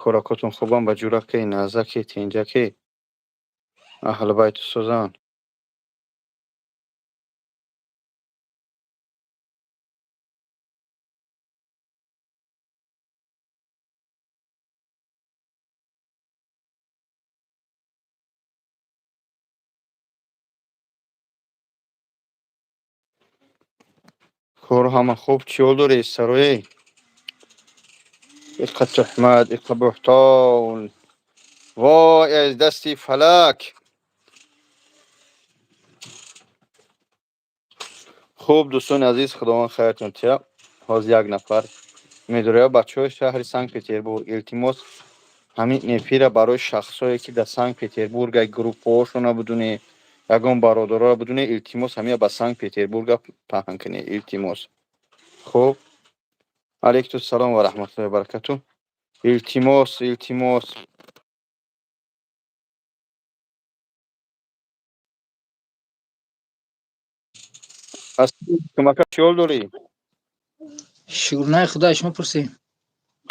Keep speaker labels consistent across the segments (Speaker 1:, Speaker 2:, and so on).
Speaker 1: Коракотон хубам, ба ҷураке, назаке, тинҷаке, аҳли байту созан. Кор ҳама хуб, чӣ ҳол дорӣ, сароӣ? Иқа туҳмат, иқа буҳтон. Вой аз дасти фалак. Хуб, дӯстони азиз, Худованд хайртон тия. Ҳозир як нафар медоря, бачаҳои шаҳри Санкт Петербург, илтимос, ҳамин эфира барои шахсое, ки дар Санкт Петербург группаҳошона будуне, ягон бародароро будуне, илтимос, ҳамина ба Санкт Петербурга паҳн кунед, илтимос. Хуб, алайкум салом ва раҳматуллоҳи ва баракату. Илтимос, илтимос. Кумака, чӣ ҳол дорӣ?
Speaker 2: Шукрнаи Худо, шумо пурсем.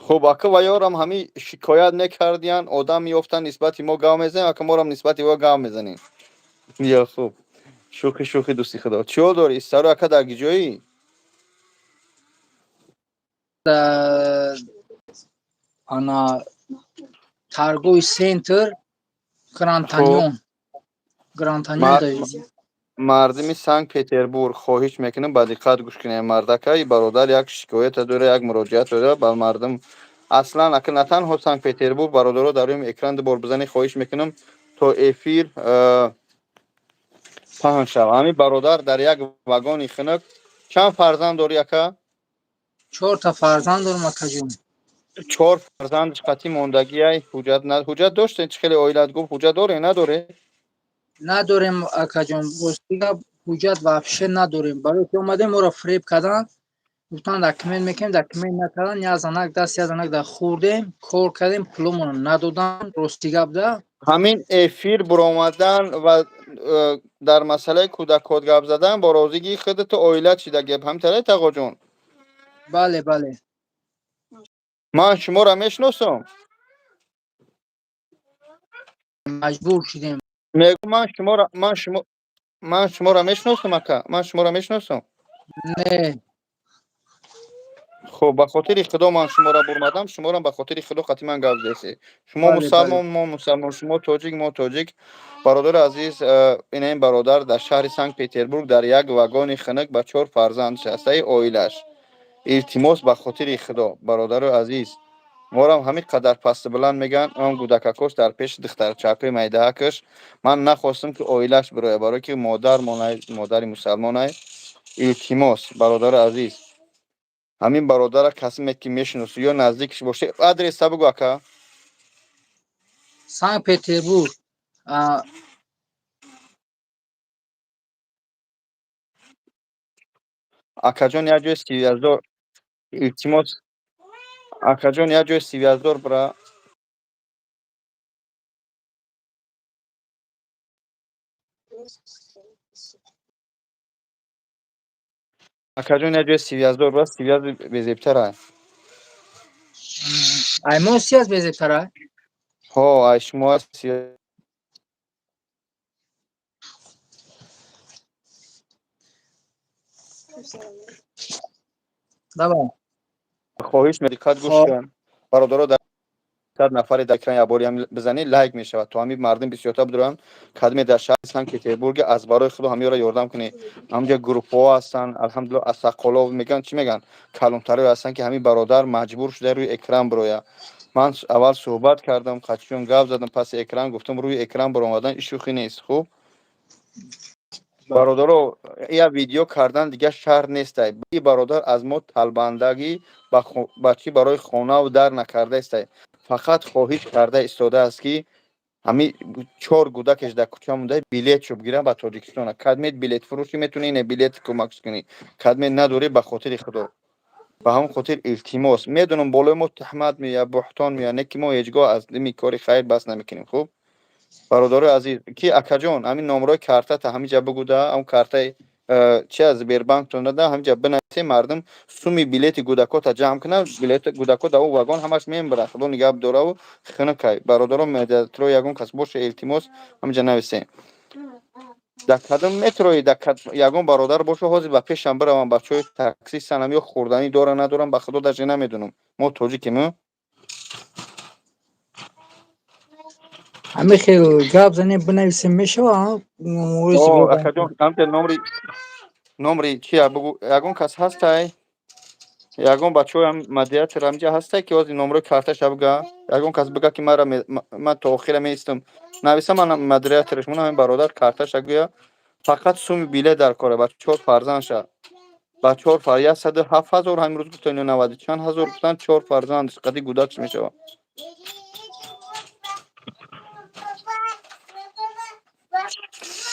Speaker 1: Хуб, ака, ва ёрам ҳамин шикоят мекардиян, одам меёфтанд, нисбати мо гав мезанем, ака, морам нисбати во гав мезанем. Я хуб, шӯхи шӯхи, дӯсти худо, чӣ ҳол дорӣ, истаро, ака, дар ҷоӣ?
Speaker 2: Ана торговый центр Гранд Каньон, Гранд Каньон.
Speaker 1: Мардими Санкт Петербург, хоҳиш мекунам, ба диққат гӯш кунем. Мардакаи бародар як шикоята дора, як муроҷиат дора ба мардум. Аслан, ака, на танҳо Санкт Петербург, бародаро, дар рӯи экран дубор бизанед, хоҳиш мекунам, то эфир паҳн шава. Ҳамин бародар дар як вагони хунук. Чанд фарзанд дорӣ, ака?
Speaker 2: Чорта фарзанд дорам, акаҷон.
Speaker 1: Чор фарзандаш қатъи мондагиай, ҳуҷҷат, ҳуҷҷат доштед? Чӣ хеле оилат гуфт, ҳуҷҷат доре, надоре?
Speaker 2: Надорем, акаҷон, ростига, ҳуҷҷат вообще надорем. Барои ки омадем, моро фиреб карданд, гуфтанд, документ мекунем, документ накарданд. Як занак даст, як занак дар хӯрдем, кор кардем, пуломонро надоданд, рости гап да.
Speaker 1: Ҳамин эфир буромадан ва дар масъалаи кӯдакот гап задан бо розигии худату оилат шида гап, ҳамтаре, тағоҷон?
Speaker 2: Бале, бале.
Speaker 1: Ман шуморо мешиносам.
Speaker 2: Маҷбур шудем.
Speaker 1: Мегӯ, ман шуморо, ман шуморо мешиносам, ака, ман шуморо мешиносам.
Speaker 2: Не.
Speaker 1: Хуб, ба хотири худо ман шуморо бурмадам, шуморо ба хотири худо қатъи ман гап задеси. Шумо мусалмон, мо мусалмон, шумо тоҷик, мо тоҷик. Бародари азиз, ина ин бародар дар шаҳри Санкт Петербург дар як вагони хунук ба чор фарзанд нишастаи оилаш. Илтимос, ба хотири худо, бародари азиз, морам ҳамин қадар пасту баланд мегӯянд, он гудакакош дар пеши духтарчакои майдаакаш. Ман нахостам, ки оилаш бирояд, барое ки модар модари мусалмонай. Илтимос, бародари азиз, ҳамин бародара касме ки мешиносӣ ё наздикш бошӣ, адреса бигӯ, ака.
Speaker 2: Санкт Петербург.
Speaker 1: Акаҷон, як ҷои связь дор, илтимос, акаҷон, як ҷои связь дор бира. Акаҷон, як ҷои связь дор бира, связь безебтара.
Speaker 2: Ай мо связь безебтара?
Speaker 1: Ҳо, ай шумо связь.
Speaker 2: Давай.
Speaker 1: Хоҳиш, диққат гӯш кун, бародаро, дар 100 нафари дар экран якбори ҳам бизанед, лайк мешавад, то ҳамин мардум бисёртар бидоранд. Кадме дар шаҳри Санкт Петербург, аз барои худо ҳамёро ёрдам кунед. Ҳамҷа группаҳо ҳастанд, алҳамдулилла, асаққоло мегӯянд, чӣ мегӯянд, калонтаро ҳастанд, ки ҳамин бародар маҷбур шуда рӯи экран бирояд. Ман аввал суҳбат кардам, қатишон гап задам паси экран, гуфтам, рӯи экран баромадан иш шӯхӣ нест. Хуб, бародаро, я видео кардан дигар шарт нестай. И бародар аз мо талбандагӣ ба чӣ барои хонаву дар накардаистай, фақат хоҳиш карда истодааст, ки ҳамин чор гудакеш дар кӯча монда, билетшо бигирам ба Тоҷикистона. Кадмет билетфурӯшӣ метавонӣ, не, билет кӯмак кунӣ, кадмет надорӣ, ба хотири худо, ба ҳамон хотир илтимос. Медонам, болои мо туҳмат меояд, буҳтон меояд, не ки мо ҳеҷ гоҳ аз дими кори хайр бас намекунем. Хуб, бародарои азиз, ки акаҷон, ҳамин номрои картата ҳаминҷа бигӯ да, ҳамн картаи Чи аз Сбербанктон дада, ҳамҷа бинависе, мардум суми билети гудакота ҷамъ кунад. Билети гудако дар он вагон ҳамаш мембарад. Худо нигаҳ дораву хунукай. Бародаро, медиатро ягон кас боша, илтимос, ҳамҷа нависе. Дар кадом метрои, дар ягон бародар боша, ҳозир ба пешам биравам. Бачаҳои такси санам ё хӯрданӣ дора надорам, ба худо, даже намедонам. Мо тоҷикем.
Speaker 2: Ҳамин хел гап занем, бинависем, мешава?
Speaker 1: Акаҷон, ҳамҷа номри чия бугу. Ягон кас ҳастай, ягон бачаҳоям модератор ҳамҷа ҳастай, ки ҳозир номрои карташа бига? Ягон кас бига, ки мара ман то охира меистам, нависа. Ман модераторш мон, ҳамин бародар карташа гӯя. Фақат суми билет дар кора ба чор фарзандша, ба чор фар 107 000 ҳамин рӯз гуфтан ё наваду чанд ҳазор гуфтан. Чор фарзанд қади гудакш мешавад.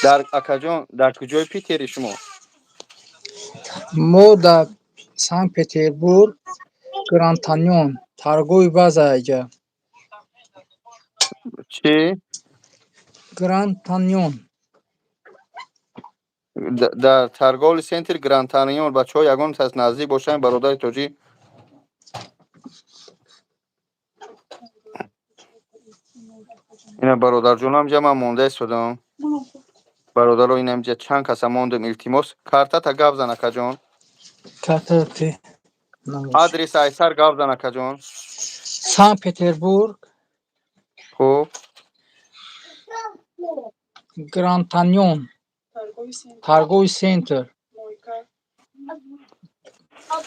Speaker 1: Дар, акаҷон, дар куҷои Питери шумо?
Speaker 2: Мо дар Санкт Петербург, Гранд Каньон, торговый база иҷа.
Speaker 1: Чӣ?
Speaker 2: Гранд Каньон.
Speaker 1: Дар торговый центр Гранд Каньон. Бачаҳо, ягон кас наздик бошанд, бародари тоҷик. Ина, бародарҷонам, ҷа ман монда истодам. Бародаро, инамҷа чанд каса мондем. Илтимос, картата гап зан, акаҷон.
Speaker 2: Картати.
Speaker 1: Адрес айсар гап зан, акаҷон.
Speaker 2: Санкт Петербург.
Speaker 1: Хуб.
Speaker 2: Гранд Каньон, торговый центр,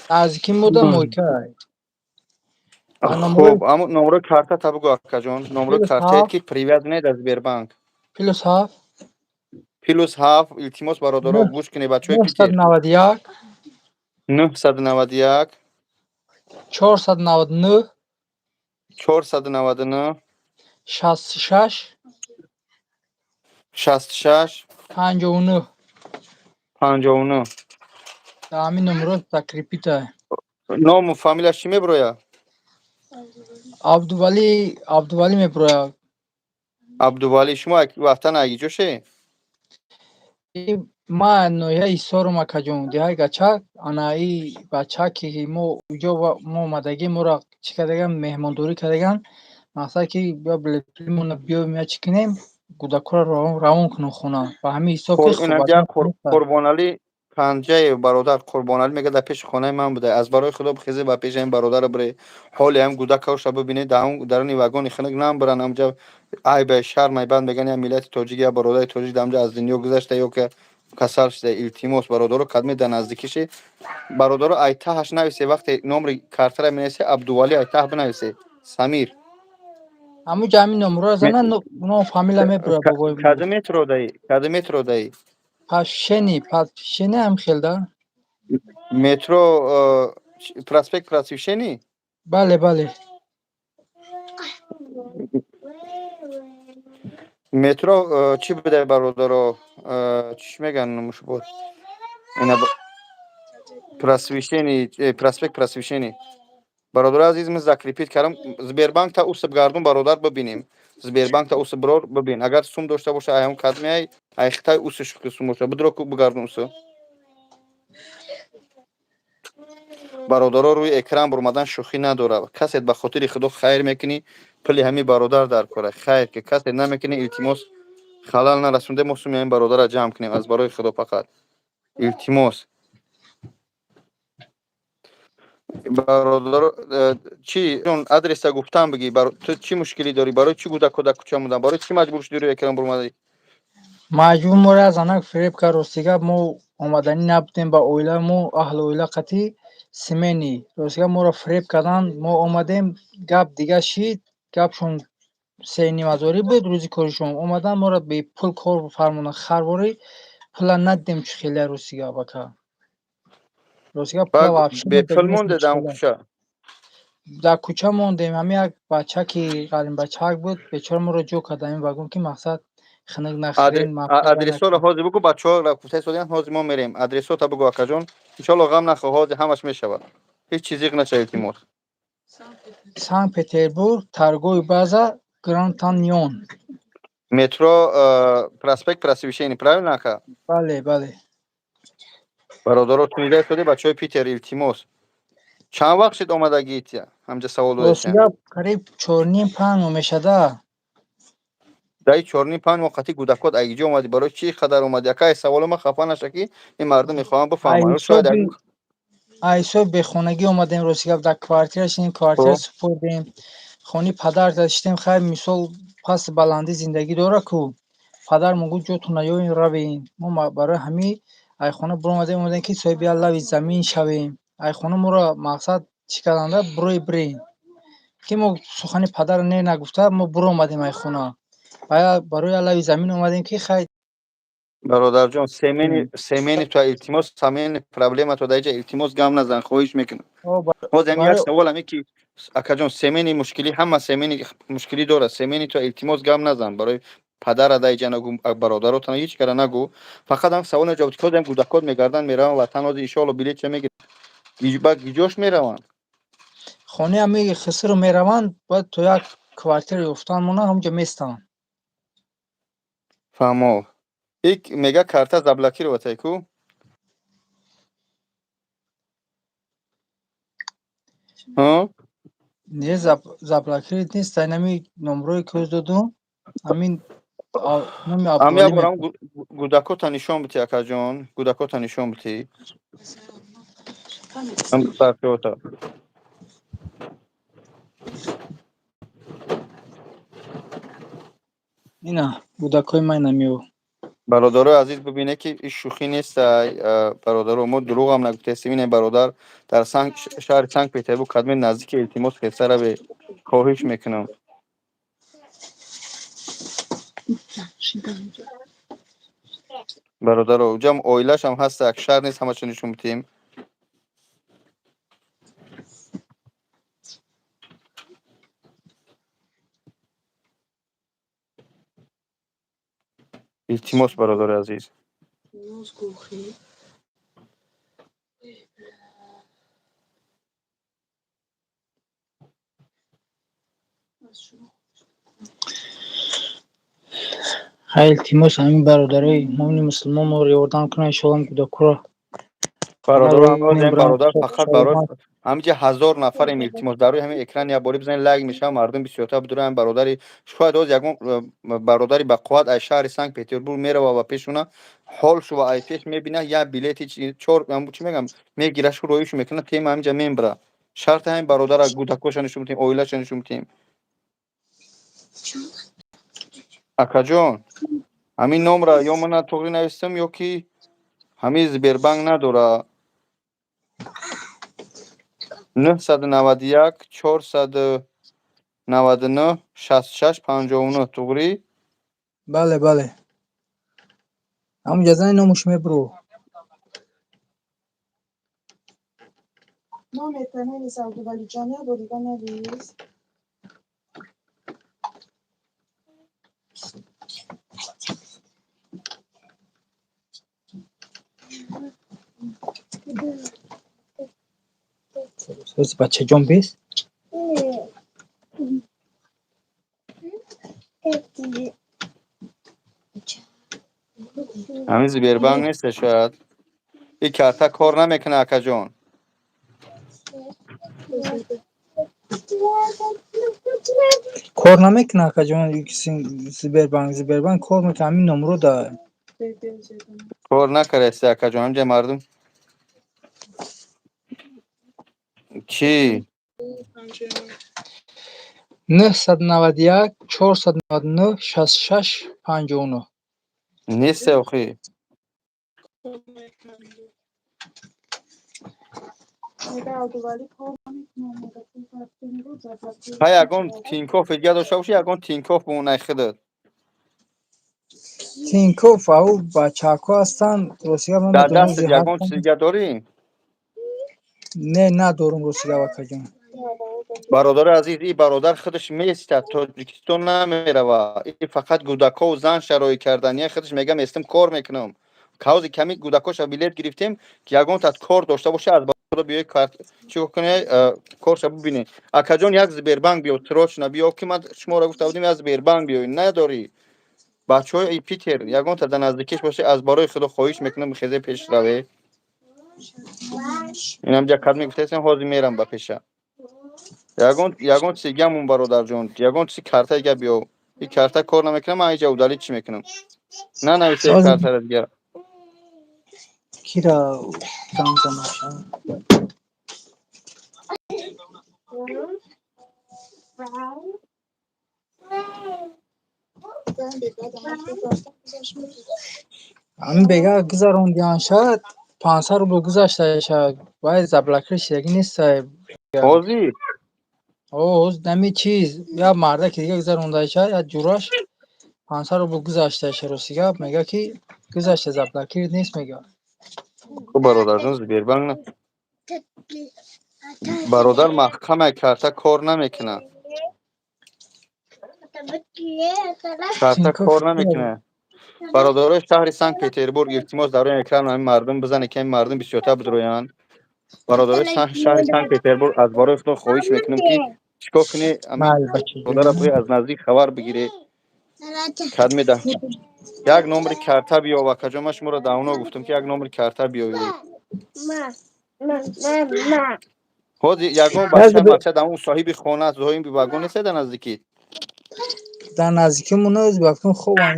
Speaker 2: наздики мода мойка.
Speaker 1: Хуб, амо номрои картата бугӯ, акаҷон, номрои картае, ки привязанный дар Сбербанк.
Speaker 2: +7.
Speaker 1: +7. Илтимос, бародаро, гӯш кунед, бачаҳои
Speaker 2: Питер. 991.
Speaker 1: 991.
Speaker 2: 499.
Speaker 1: 499.
Speaker 2: 66.
Speaker 1: 66.
Speaker 2: 59.
Speaker 1: 59.
Speaker 2: Дар ҳамин номро закрепить.
Speaker 1: Ному фамилияш чӣ мебирояд?
Speaker 2: Абдувалӣ, Абдувалӣ мебирояд.
Speaker 1: Абдувалӣ. Шумо вақтан агиҷоше?
Speaker 2: Ма ноҳияи Ҳисорум, акаҷон, деҳаи Гачак. Ана и бача, ки мо уҷо мо омадагӣ, моро чӣ кардаган, меҳмондорӣ кардаган. Мақсад, ки биё, билетмона биёем, я чӣ кунем, гудакҳоро равон кунем хона. Ба ҳамин ҳисоб ки.
Speaker 1: Қурбоналӣ Панҷаев, бародар Қурбоналӣ мега, дар пеши хонаи ман буда. Аз барои худо, бихезе, ба пеши ҳамин бародаро бире, ҳоли ҳам гудакҳоша бибинед. Дар даруни вагони хунук намбаранд. Ҳамҷа айбе, шармай. Баъд меган, я миллати тоҷик, я бародари тоҷик дар ҳамҷа аз дунё гузашта ё ки касал шуда. Илтимос, бародаро, кадме дар наздикиши бародаро, айтаҳаш нависе. Вақте номри картара менависе, Абдувалӣ айтаҳ бинависе, Самир.
Speaker 2: Ҳамуҷа ҳамин номро зана, ном фамилия мебирояд, бобои.
Speaker 1: Кадом метро даи? Кадом метро даи?
Speaker 2: Пашшени, Пашшени ҳам хел да.
Speaker 1: Метро проспект Просвещения?
Speaker 2: Бале, бале.
Speaker 1: Метро чӣ буда, бародаро, чӣ меган номуш буд? Ина, Просвещение, проспект Просвещения. Бародари азиз, мо закрепить кардам. Сбербанк та усиб гардун, бародар, бибинем. Сбербанк та усиб бирор, бибин. Агар сум дошта боша, айам кадмеай, ай хитай усиш ки сум боша, бидро, бигардун усу. Бародаро, рӯи экран бурмадан шӯхӣ надорад. Касет ба хотири худо хайр мекунӣ, пули ҳамин бародар дар кора, хайр ки касе намекунӣ, илтимос, халал нарасонде. Мо суми ҳамин бародарро ҷамъ кунем, аз барои худо, фақат илтимос, бародаро. Чӣ адреса гуфтам, бигӣ. Ту чӣ мушкилӣ дорӣ? Барои чӣ гудакҳо дар кӯча мондан? Барои чӣ маҷбур шудӣ рӯи экран бурмадӣ?
Speaker 2: Маҷбур моро занак фиреб кард. Рости гап, мо омаданӣ набудем ба оила, мо аҳли оила қатӣ семейный. Рости гап, моро фиреб карданд, мо омадем, гап дига шид. Гапшон 3,5 ҳазорӣ буд рӯзи коришон. Омадан, моро бепул кор фармонанд, харворӣ пула надидем, чӣ хеле. Рости гап, ака, рости гап, пула вообще
Speaker 1: бепул мондед ам кӯча?
Speaker 2: Дар кӯча мондем. Ҳамин як бача, ки ғалимбачак буд, бечора, моро ҷо кард ҳамин вагон, ки мақсад хунук нахӯрем.
Speaker 1: Адресҳоро ҳозир бугӯ, бачаҳо гуфта истодиянд, ҳозир мо мерем. Адресҳота бугӯ, акаҷон. Иншоалло, ғам нахӯр, ҳозир ҳамаш мешавад. Ҳеҷ чиз зиқ нашав, илтимос.
Speaker 2: Санкт Петербург, торговый база Гранд Каньон.
Speaker 1: Метро проспект Просвещения, правильно, ака?
Speaker 2: Бале, бале.
Speaker 1: Бародаро, шунида истоди, бачаҳои Питер, илтимос. Чанд вақт шуд омадагиит? Ҳамҷа савол
Speaker 2: Рости
Speaker 1: додаистем.
Speaker 2: Гап, қариб 4,5-5 моҳ мешада.
Speaker 1: Даи 4,5-5 моҳ қати гӯдакот агиҷо омадӣ? Барои чӣ қадар омадӣ? Акай, саволи ман хафа наша, ки ин мардум мехоҳанд бифаҳманд. Шояд
Speaker 2: Ҳисоби ҳисоби бехонагӣ омадем, рости гап, дар квартира шинем, квартира супурдем, хони падар даштем. Хайр, мисол, паси баландӣ зиндагӣ дора ку, падармон гуфт, ҷотон наёем, равем. Мо барои ҳамин ай хона биромадем, омадем, ки соҳиби як лави замин шавем. Ай хона моро мақсад чӣ карданда, бурой бирем, ки мо сухани падарро не нагуфта, мо биромадем ай хона, барои як лави замин омадем, ки хай.
Speaker 1: Бародарҷон, семейный то, илтимос, семейный проблема то даиҷа, илтимос, гам назан, хоҳиш мекунам. Ҳозир ҳамин як савол ҳаме, ки, акаҷон, семейный мушкилӣ, ҳама семейный мушкилӣ дорад. Семейный то, илтимос, гам назан, барои падара даиҷа нагӯ, бародаротана, ҳеҷ кара нагӯ. Фақат ҳам савол ҷавоб ки ҳозир гӯдакот мегарданд, мераванд ватан, ҳозир, иншоалло, билетча мегиранд, ба гиҷош мераванд?
Speaker 2: Хонаи ҳами хисиро мераванд, бояд то як квартира ёфтан монанд, ҳамҷо местанд.
Speaker 1: Фаҳмо. Ик мега, карта заблокировать ку.
Speaker 2: Не, заблокировать нест, ҳами номрое ки ӯз додум, ҳамин номи
Speaker 1: Ам
Speaker 2: Абдувалӣ.
Speaker 1: Як борам гӯдакота нишон бити, акаҷон, гӯдакота нишон бити. Ам сарфиота.
Speaker 2: Ина гӯдакҳои ман намиё.
Speaker 1: Бародарои азиз, бибинед, ки ин шӯхӣ нест, бародаро, мо дурӯғам нагуфтаистем. Ин бародар дар шаҳри Санкт Петербург кадме наздики, илтимос, хеста раве, хоҳиш мекунам. Бародаро, уҷам оилашам ҳаста, як шаҳр нест, ҳамаашо нишон битем. Илтимос, бародари азиз.
Speaker 3: Нос глухие. Ой, бля. Аз шумо.
Speaker 2: Хай, илтимос, ҳамин бародарои муъмини мусулмон моро ёрдам кунанд, иншоалло, гӯдакҳоро
Speaker 1: Бародаро, ҳамин бародар фақат барои ҳаминҷа 1000 нафарем, илтимос, дар рӯи ҳамин экран як бори бизанед, лайк мешавад, мардум бисёртар бидура. Ҳамин бародари, шояд ҳоз ягон бародари бақувват аз шаҳри Санкт Петербург мерава ва пешуна ҳол шува, ай пеш мебина, як билети чор, чӣ мегам, мегирашу, роишу мекунад, тема ҳаминҷа мембра. Шарти ҳамин бародара гӯдакоша нишон битем, оилаша нишон битем. Акаҷон, ҳамин номра ё мана тоғрӣ навистам, ё ки ҳамин Сбербанк надора. 991 499 66 59, туғрӣ?
Speaker 2: Бале, бале, ҳамун ҷазани номуш мебуру.
Speaker 3: Номета навис, Абдувалиҷон, як бор дига навис.
Speaker 2: Бачаҷон, бес.
Speaker 1: Ҳамин Сбербанк нест, шояд ин карта кор намекунад, акаҷон.
Speaker 2: Кор намекунад, акаҷон, Сбербанк? Сбербанк кор мекунад, ҳамин номро да.
Speaker 1: Кор накардаст, акаҷон. Ҳаминҷа мардум чӣ?
Speaker 2: 991 499 66 59.
Speaker 1: Нест, охи.
Speaker 3: Мега, Абдувалӣ кор намекунад, мега, пул партинро заблокировать.
Speaker 1: Ҳай, ягон Тинькофф дига дошта бошӣ, ягон Тинькофф бумонай худат.
Speaker 2: Тинькофф ау бачаҳако ҳастанд, ростига ман
Speaker 1: Дар
Speaker 2: медонам.
Speaker 1: дастат ягон чиз дига дорӣ?
Speaker 2: Не, надорум, ростига, акаҷон.
Speaker 1: Бародари азиз, ин бародар худаш местад, Тоҷикистон намерава. И фақат гӯдакҳову зан шароит кардания. Худаш мега, местам, кор мекунам. Ҳози ками гӯдакҳоша билет гирифтем, ки ягон тат кор дошта боша, аз худо биёй, карт чӣ кунӣ, корша бибинӣ. Акаҷон, як Сбербанк биё, срочно биё, ки ман шуморо гуфта будем, як Сбербанк биёй. Надорӣ, бачаҳои Питер, ягон та дар наздикиш боша, аз барои худо, хоҳиш мекунам, хезе пеш раве. Инам ҷа кад мегуфтесем, ҳозир мерам ба пеша. Ягон чизи гамун, бародарҷон, ягон чизи картаи га биё. И карта кор намекунам, ман иҷа удалить чӣ мекунам? На нависе картара дига.
Speaker 2: Кира занг занаша? Ҳамин бега гузарондиан, шояд 500 рубл гузашташа, вай заблокир шидагӣ нестай.
Speaker 1: Ҳозир?
Speaker 2: О, ҳозир нами чиз, як мардаки дига гузарондаша, як ҷураш 500 рубл гузашташа, рости гап, мега ки гузашта, заблокир нест, мега.
Speaker 1: Хуб, бародарҷон, Сбербанк на. Бародар, маҳкамай, карта кор намекунад. Карта кор намекунад. Бародарои шаҳри Санкт Петербург, илтимос, дар рӯи экран ҳамин мардум бизанед, ки ҳамин мардум бисёртар бидроянд. Бародарои шаҳри Санкт Петербург, аз барои худо хоҳиш мекунам, ки чикор кунӣ, ҳамин бародарро бояд аз наздик хабар бигиред. Кадме да як номери карта биёв, акаҷон, ман шуморо давно гуфтам, ки як номери карта биёвед. Ҳозир ягон бача дар он соҳиби хона, соҳиби вагон нест дар наздикӣ?
Speaker 2: Дар наздикимон вақтон хобам,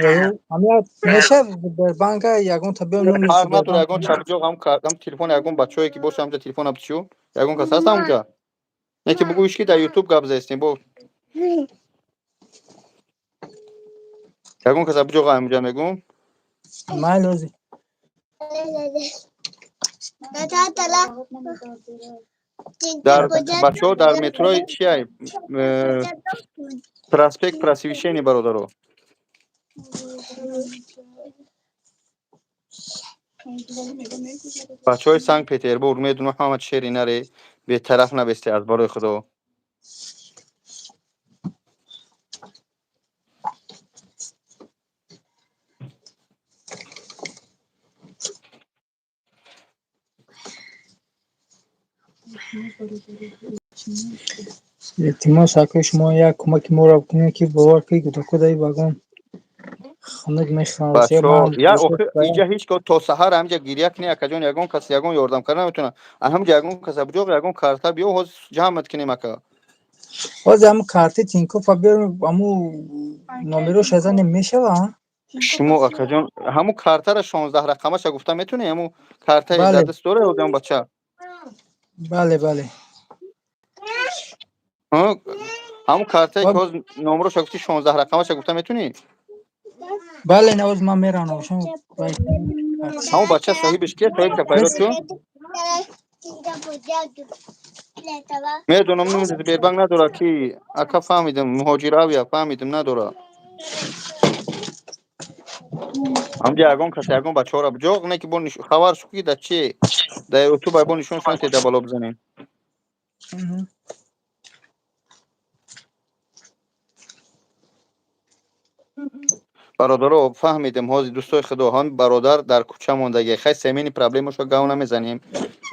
Speaker 2: меша Сбербанка ягон та биём.
Speaker 1: Фарқ надора, ягон чапҷоқ ҳам телефон, ягон бачаҳое ки боша, ҳамҷа телефон абчиё, ягон кас ҳаст ҳамҷа? Не ки бугӯиш, ки дар Ютуб гап заистем, бо ягон кас абҷоқ ҳамҷа мегӯм.
Speaker 2: Майли, ҳозир.
Speaker 1: Дар бачаҳо дар метрои чиай, проспект Просвещения, бародаро. Бачаҳои Санкт Петербург медонам, ҳама шери наре, бетараф набесте, аз барои худо.
Speaker 2: Илтимос, акои шумо як кӯмаки моро бикунед, ки бовар кунед, кӯдако дар ин вагон хунук мехӯранд.
Speaker 1: Инҷа ҳеҷ ко то саҳар ҳамҷа гиря кунӣ, акаҷон, ягон кас ягон ёрдам карда наметавонад. Ҳамҷа ягон кас абҷоқ, ягон карта биё, ҳозир ҷамъат кунем, ака.
Speaker 2: Ҳозир ҳамун карти Тинькоффа биёрем, ҳамун номероша занем, мешава?
Speaker 1: Шумо, акаҷон, ҳамун картара 16 рақамаша гуфта метавонӣ? Ҳамун картаи дар даст дора ҳозир бача?
Speaker 2: Бале.
Speaker 1: Ҳамун картае ки ҳозир номероша гуфти, 16 рақамаша гуфта метавонӣ?
Speaker 2: Бале, на, ҳозир ман меравам.
Speaker 1: Ҳамун бача соҳибиш кия? Соҳиб пайдо шуд? Медонам, Сбербанк надора ки, ака, фаҳмидам, муҳоҷиравия, фаҳмидам, надора. Ҳамҷа ягон кас, ягон бачаҳоро ҷоқ не, ки бо хабар шу, ки да чи да Ютуб бо нишон шуна, теда бало бизанем. Бародаро, фаҳмидем, ҳозир дӯстои худо, ҳами бародар дар кӯча мондагӣ, хай, семейный проблемашо гав намезанем.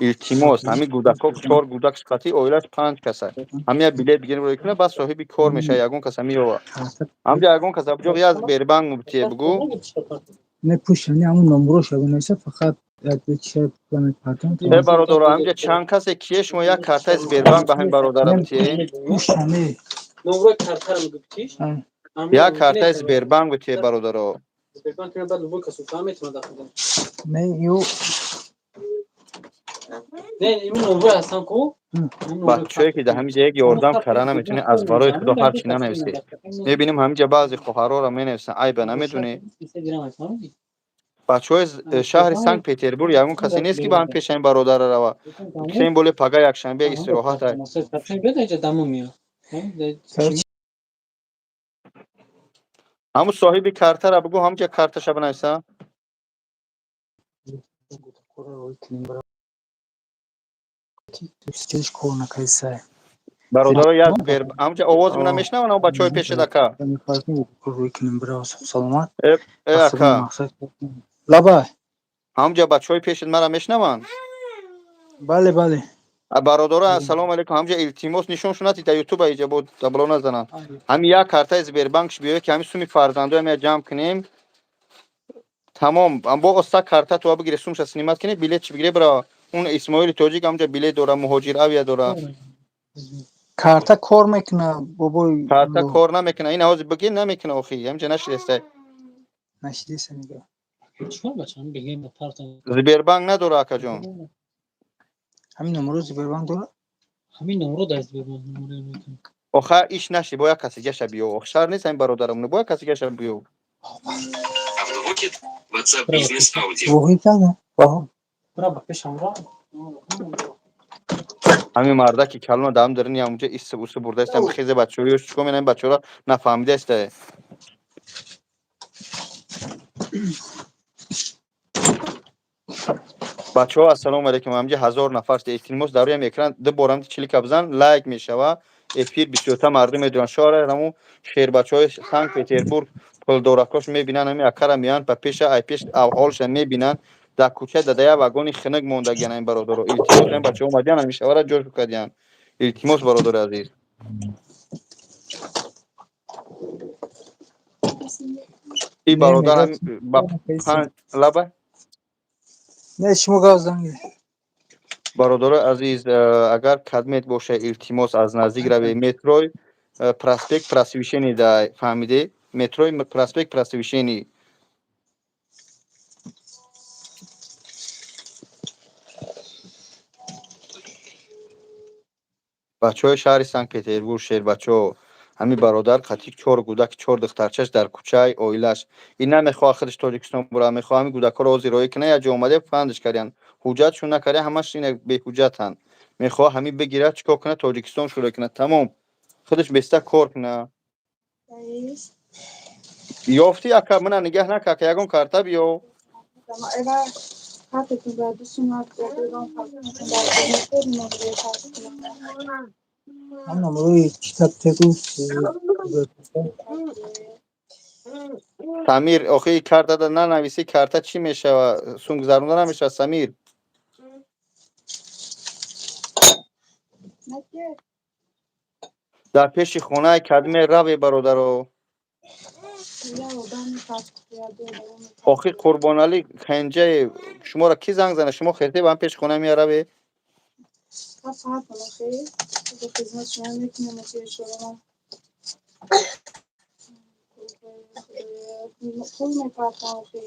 Speaker 1: Илтимос, ҳами гудако, чор гудак қати оилаш панҷ каса, ҳами як билет бигирем, рӯй куна, баъд соҳиби кор мешава, ягон каса меёва. Ҳамҷа ягон каса буҷоқ, як Сбербанк мубтие бугӯ.
Speaker 2: Не, пушани ҳамун номероша бинависа, фақат.
Speaker 1: Э, бародаро, ҳамҷа чанд касе кие, шумо як картаи Сбербанк ба ҳамин бародара битие. Як картаи Сбербанк битие, бародаро.
Speaker 4: Сбербанк баъд любой кас метавонад дахл.
Speaker 2: Не, ю.
Speaker 4: Не, именно номерҳои ҳастан ку.
Speaker 1: Бачаҳое ки дар ҳамин ҷа як ёрдам карда наметавонед, аз барои худо ҳар чӣ нанависед. Мебинем, ҳамин ҷа баъзе хоҳарҳоро менависанд, айба намедонед. Бачаҳои шаҳри Санкт Петербург, ягон касе нест, ки ба ҳам пеши ҳамин бародара рава? Тем более пага якшанбе истироҳат.
Speaker 4: Ай.
Speaker 2: Короче,
Speaker 1: Ҳамун соҳиби картара бугӯ, ҳамун ҷа карташа бинависа.
Speaker 2: Кора рӯй кунем, бара ки кор накайсай.
Speaker 1: Бародаро, як ҳамун ҷа овози мана мешнаванд ҳамун бачаҳои пеши дака?
Speaker 2: Рӯй кунем, бара, саломат.
Speaker 1: Э, ака.
Speaker 2: Лабай.
Speaker 1: Ҳамун ҷа бачаҳои пеши мара мешнаванд?
Speaker 2: Бале.
Speaker 1: Бародаро, ассалому алайкум. Ҳамҷа, илтимос, нишон шунати дар Ютуба, иҷа бо табло назанам. Ҳами як картаи Сбербанкш биёед, ки ҳами суми фарзандоям я ҷамъ кунем, тамом. Бо оста карта туа бигире, сумша снимать кунӣ, билет чи бигире, бира. Он Исмоили тоҷик ҳамҷа билет дора, Муҳоҷир Авиа дора.
Speaker 2: Карта кор мекуна, бобои.
Speaker 1: Карта кор намекуна. Ин ҳозир бигир, намекуна, охи. Ҳамҷа нашидеста.
Speaker 2: Нашидеста мега.
Speaker 4: Чикор, бача, бигем ба парта.
Speaker 1: Сбербанк надора, акаҷон.
Speaker 2: Ҳамин номеро Сбербанк дора?
Speaker 4: Ҳамин номеро дар Сбербанк номеро мекунам.
Speaker 1: Оха, иш наши, бояд каси гаша биё. Шар нест ҳамин бародарамон, бояд каси гаша биё.
Speaker 5: Автовокет, WhatsApp Business Audio.
Speaker 2: Воҳид када? Баҳо.
Speaker 4: Бра ба пешам ра.
Speaker 1: Ҳамин мардаки калона дам дарини ҳамунҷа исиб усиб бурдаистам, хезе бачаҳоё чикор менам, бачаҳоро нафаҳмидаиста. Бачаҳо, ассалому алайкум, ҳамҷа 1000 нафар шуда. Илтимос, дар рӯям экран ду борам чилика бизан, лайк мешава, эфир бисёрта мардум медонанд. Шоара ҳамун шербачаҳои Санкт Петербург пулдоракош мебинанд, ҳамин акара меянд ба пеша, ай пеш авҳолша мебинанд. Дар кӯча дада як вагони хунук мондагиан ҳамин бародаро. Илтимос, ҳамин бачаҳо омадиан, ҳамин шавара ҷош кардиан. Илтимос, бародари азиз. И бародарам ба панҷ лаба.
Speaker 2: Не, шумо гап занг.
Speaker 1: Бародарои азиз, агар кадмет боша, илтимос, аз наздик раве. Метрои проспект Просвещения да, фаҳмиде? Метрои проспект Просвещения. Бачаҳои шаҳри Санкт Петербург, шербачаҳо, ҳамин бародар қатӣ чор гӯдак, чор духтарчаш дар кӯчаи оилаш. Ин намехоҳад худаш Тоҷикистон бура, мехоҳад ҳамин гӯдакҳоро ҳозир роҳӣ кунад. Як ҷо омаде, фандш кардиян, ҳуҷҷатшон накардия, ҳамаш ина беҳуҷҷатанд. Мехоҳад ҳамин бигирад, чӣ кор кунад, Тоҷикистон шурӯъ кунад, тамом, худаш беста кор кунад. Ёфтӣ, ака? Мана нигаҳ нака, ака, ягон карта биё.
Speaker 3: Картатон дар 2 сумат додам, картатон дар номерои картатон.
Speaker 2: Ҳам номерои чита тегу.
Speaker 1: Самир, охи, картада нанависӣ, карта чӣ мешава? Сум гузаронда намешава, Самир.
Speaker 3: Наке.
Speaker 1: Дар пеши хонаи кадме раве, бародаро.
Speaker 3: Я одам мепартояд.
Speaker 1: Охи, Қурбоналӣ ханҷаи шуморо кӣ занг зана? Шумо херте ба ҳам пеши хона меяраве.
Speaker 3: Фарқ охи, хизмат шумо мекунем, охи, шумо пул мепартам, охи,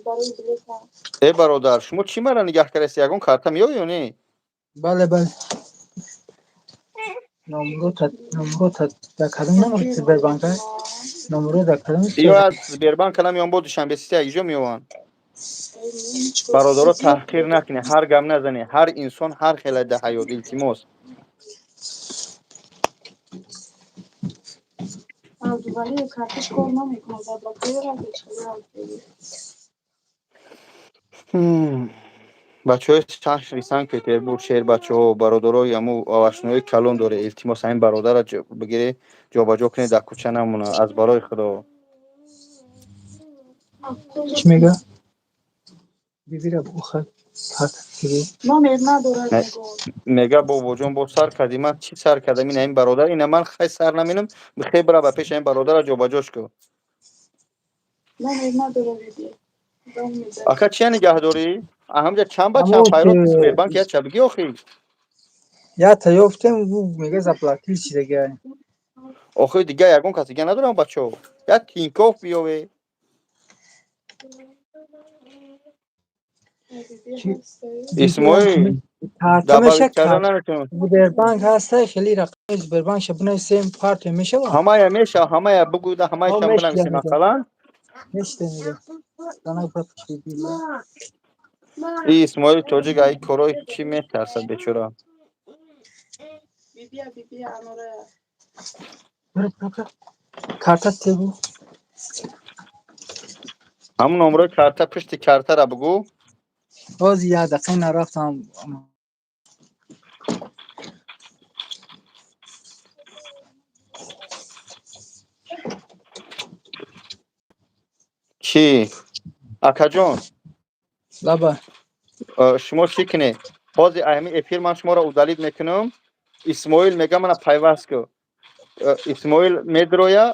Speaker 3: барои билета.
Speaker 1: Э, бародар, шумо чӣ мара нигаҳ кардаст? Ягон карта меёвӣ ё не?
Speaker 2: Бале, бале. Номеро дар кадом номер Сбербанк? Номеро дар кадом?
Speaker 1: Ё аз Сбербанк намеён, бо Душанбе Сити якҷо меёванд. Бародаро, таҳқир накунед, ҳар гап назанед, ҳар инсон ҳар хела дар ҳаёт, илтимос.
Speaker 3: Абдували, карташ кор намекунад, заблокировать.
Speaker 1: Бачаҳои шаҳри Санкт Петербург, шербачаҳо, бародарои аму овашнои калон доре, илтимос, ҳамин бародарро бигире, ҷобаҷо кунед, дар кӯча намона, аз барои Худо.
Speaker 2: Чӣ мега? Бибира, буха карта тегу.
Speaker 3: Номер надорад.
Speaker 1: Мега, бобоҷон, бо сар кардӣ. Ман чӣ сар кардам? Ин ҳамин бародар, ина ман хай сар наминам, бихе бира ба пеши ҳамин бародарро ҷобаҷош кун.
Speaker 3: Номер надорад.
Speaker 1: Ака, чия нигаҳ дорӣ? Ҳамҷа чанд ба чанд пайрот Сбербанк як ча бигӣ, охи.
Speaker 2: Ята ёфтем, мега, заблокир чизага.
Speaker 1: Охи, дига ягон кас дига надорам, бачаҳо, як Тинькофф биёве. Исмоил.
Speaker 2: Карта меша, Сбербанк ҳаста, хеле рақами Сбербанк ша бинависем, парте мешава?
Speaker 1: Ҳамая меша, ҳамая бугӯда, ҳамаашам бинависем ақаллан.
Speaker 2: Мешта, мега. Занак бапиши.
Speaker 1: И Исмоили тоҷик ай корои чӣ метарсад, бечора.
Speaker 3: Бибия, бибия, анорая.
Speaker 2: Карта тегу.
Speaker 1: Ҳамун номрои карта, пушти картара бугӯ.
Speaker 2: Ҳозир, як дақиқа, нарафтам.
Speaker 1: Чӣ, акаҷон?
Speaker 2: Лаба.
Speaker 1: Шумо чӣ кунед? Ҳозир ҳамин эфир ман шуморо удалить мекунам. Исмоил мега, мана пайваст ку. Исмоил медроя,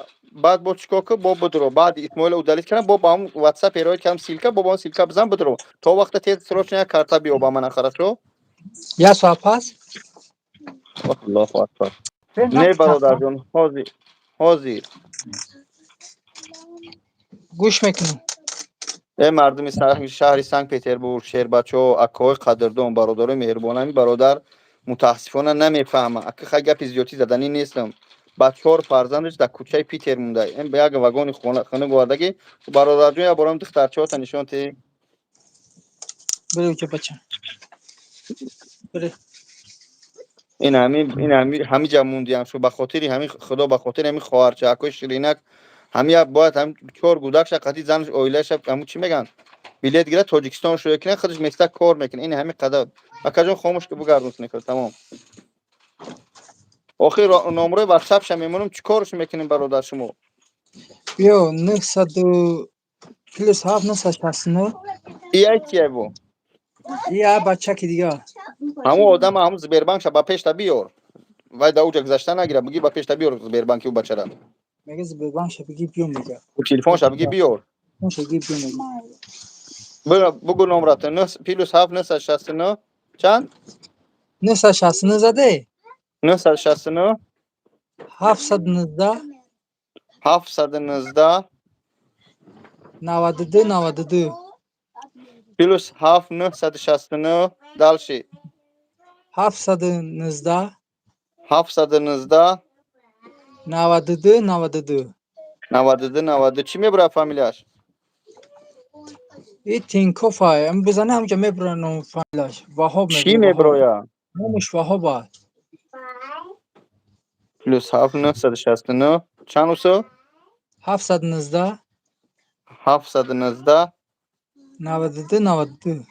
Speaker 1: баъд бо чӣ кор ку, бо бидро. Баъд Исмоила удалить кардам, бо ба ҳам Ватсап эроид кардам ссылка, бо ба он ссылка бизан, бидро. То вақта тез, срочно як карта биёба мана, хорошо?
Speaker 2: Як соат пас.
Speaker 1: Аллоҳу акбар. Не, бародарҷон, ҳозир, ҳозир.
Speaker 2: Гӯш мекунам.
Speaker 1: Э, мардуми шаҳри Санкт Петербург, шербачаҳо, акоҳои қадрдон, бародарои меҳрубон, ҳамин бародар мутаассифона намефаҳма. Ака, хай, гапи зиёдтӣ заданӣ нестам. Ба чор фарзандаш дар кӯчаи Питер монда. Ин ба як вагони хона овардаги. Бародарҷон, як борам духтарчаҳота нишон тӣ.
Speaker 2: Бире уҷа, бача. Бире.
Speaker 1: Ин ҳамин, ин ҳами ҳамиҷа мондиам шу ба хотири ҳамин Худо, ба хотири ҳамин хоҳарчаакои ширинак, ҳами бояд ҳам чор гудакша қати занаш, оилаша, ҳамун чӣ мегӯянд, билет гирад, Тоҷикистон шӯя кунад, худаш места кор мекунад. Ин ҳами қадар. Акаҷон, хомӯш ки, бугардон нико, тамом. Охир номрои ватсапша мемонам, чӣ корш мекунем, бародар, шумо?
Speaker 2: Биё, нӯҳсаду +7 969.
Speaker 1: Ияй кияй бо?
Speaker 2: Я бачаки дигар.
Speaker 1: Ҳамун одама, ҳамун Сбербанкша ба пешта биёр. Вай да уҷа гузашта нагира, биги ба пешта биёр Сбербанки ӯ бачара.
Speaker 2: Мега, Сбербанкша биги, биё, мега.
Speaker 1: Телефонша биги, биёр.
Speaker 2: Телефонша биги, биё, мега.
Speaker 1: Бугу номрата: +7 969 чанд?
Speaker 2: 969 заде.
Speaker 1: 969.
Speaker 2: 719.
Speaker 1: 719.
Speaker 2: 92 92.
Speaker 1: +7 969, дальше?
Speaker 2: 719.
Speaker 1: 719.
Speaker 2: 92 92.
Speaker 1: 92 92. Чӣ мебурад фамилияш?
Speaker 2: И Тинкофа бизане, ҳамҷа мебура ном фамилияш. Ваҳоб.
Speaker 1: Чӣ меброя?
Speaker 2: Номаш Ваҳоб аст.
Speaker 1: +7 969 чанд, усо?
Speaker 2: 719.
Speaker 1: 719.
Speaker 2: 92 92.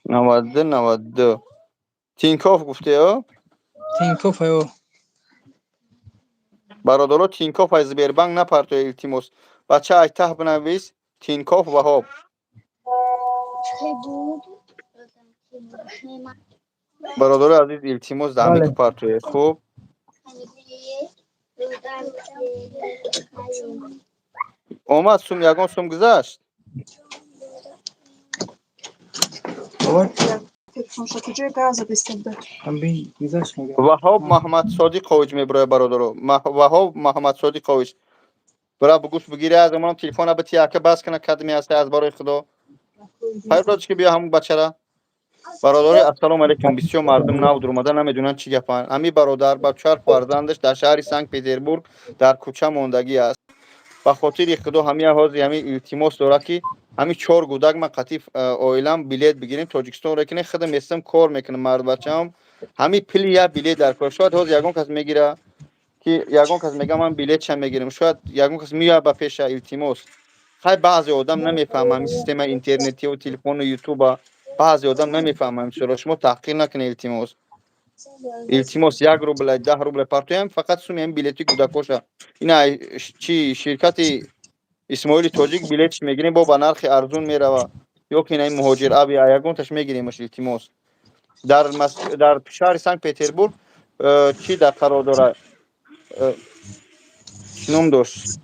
Speaker 1: 92 92. Тинков гуфтеё?
Speaker 2: Тинкоф ё.
Speaker 1: Бародаро, Тинков аз Сбербанк напартоя, илтимос. Бача, айтаҳ бинавис: Тинков Ваҳоб. Бародарои азиз, илтимос, даҳмик партоя. Хуб, омад сум, ягон сум гузашт? Ваҳоб Маҳмадсодиқович мебироя, бародаро. Ваҳоб Маҳмадсодиқович. Бира, бугӯш бигири, аз амонам телефона бити, ака, бас кана, кадми ҳаста, аз барои Худо. Хайр, ки биё ҳамун бачара. Бародари, ассалому алайкум. Бисёр мардум нав дуромада, намедонанд чӣ гапанд. Ҳами бародар ба чор фарзандаш дар шаҳри Санкт Петербург дар кӯча мондагӣ аст. Ба хотири Худо, ҳами ҳозир ҳами илтимос дорад, ки ҳами чор гудак ман қатиф оилам билет бигирем, Тоҷикистон рекунем, худам местам, кор мекунам, мардбачаам. Ҳами пили як билет дар кор. Шояд ҳозир ягон кас мегира, ки ягон кас мега, ман билетша мегирам, шояд ягон кас меояд ба пеша, илтимос. Хай, баъзе одам намефаҳма ҳами системаи интернетиву телефону ютуба, баъзе одам намефаҳма ҳамчиро. Шумо таҳқир накунед, илтимос, илтимос. 1 рубля, 10 рубля партоям, фақат суми ҳами билети кӯдакоша. Ина чи ширкати Исмоили Тоҷик билетш мегирем, бо ба нархи арзун мерава, ё ки ина Муҳоҷир Ави, ягонташ мегиремаш, илтимос. Дар шаҳри Санкт Петербург чӣ дар қарор дорад, чӣ ном дошт,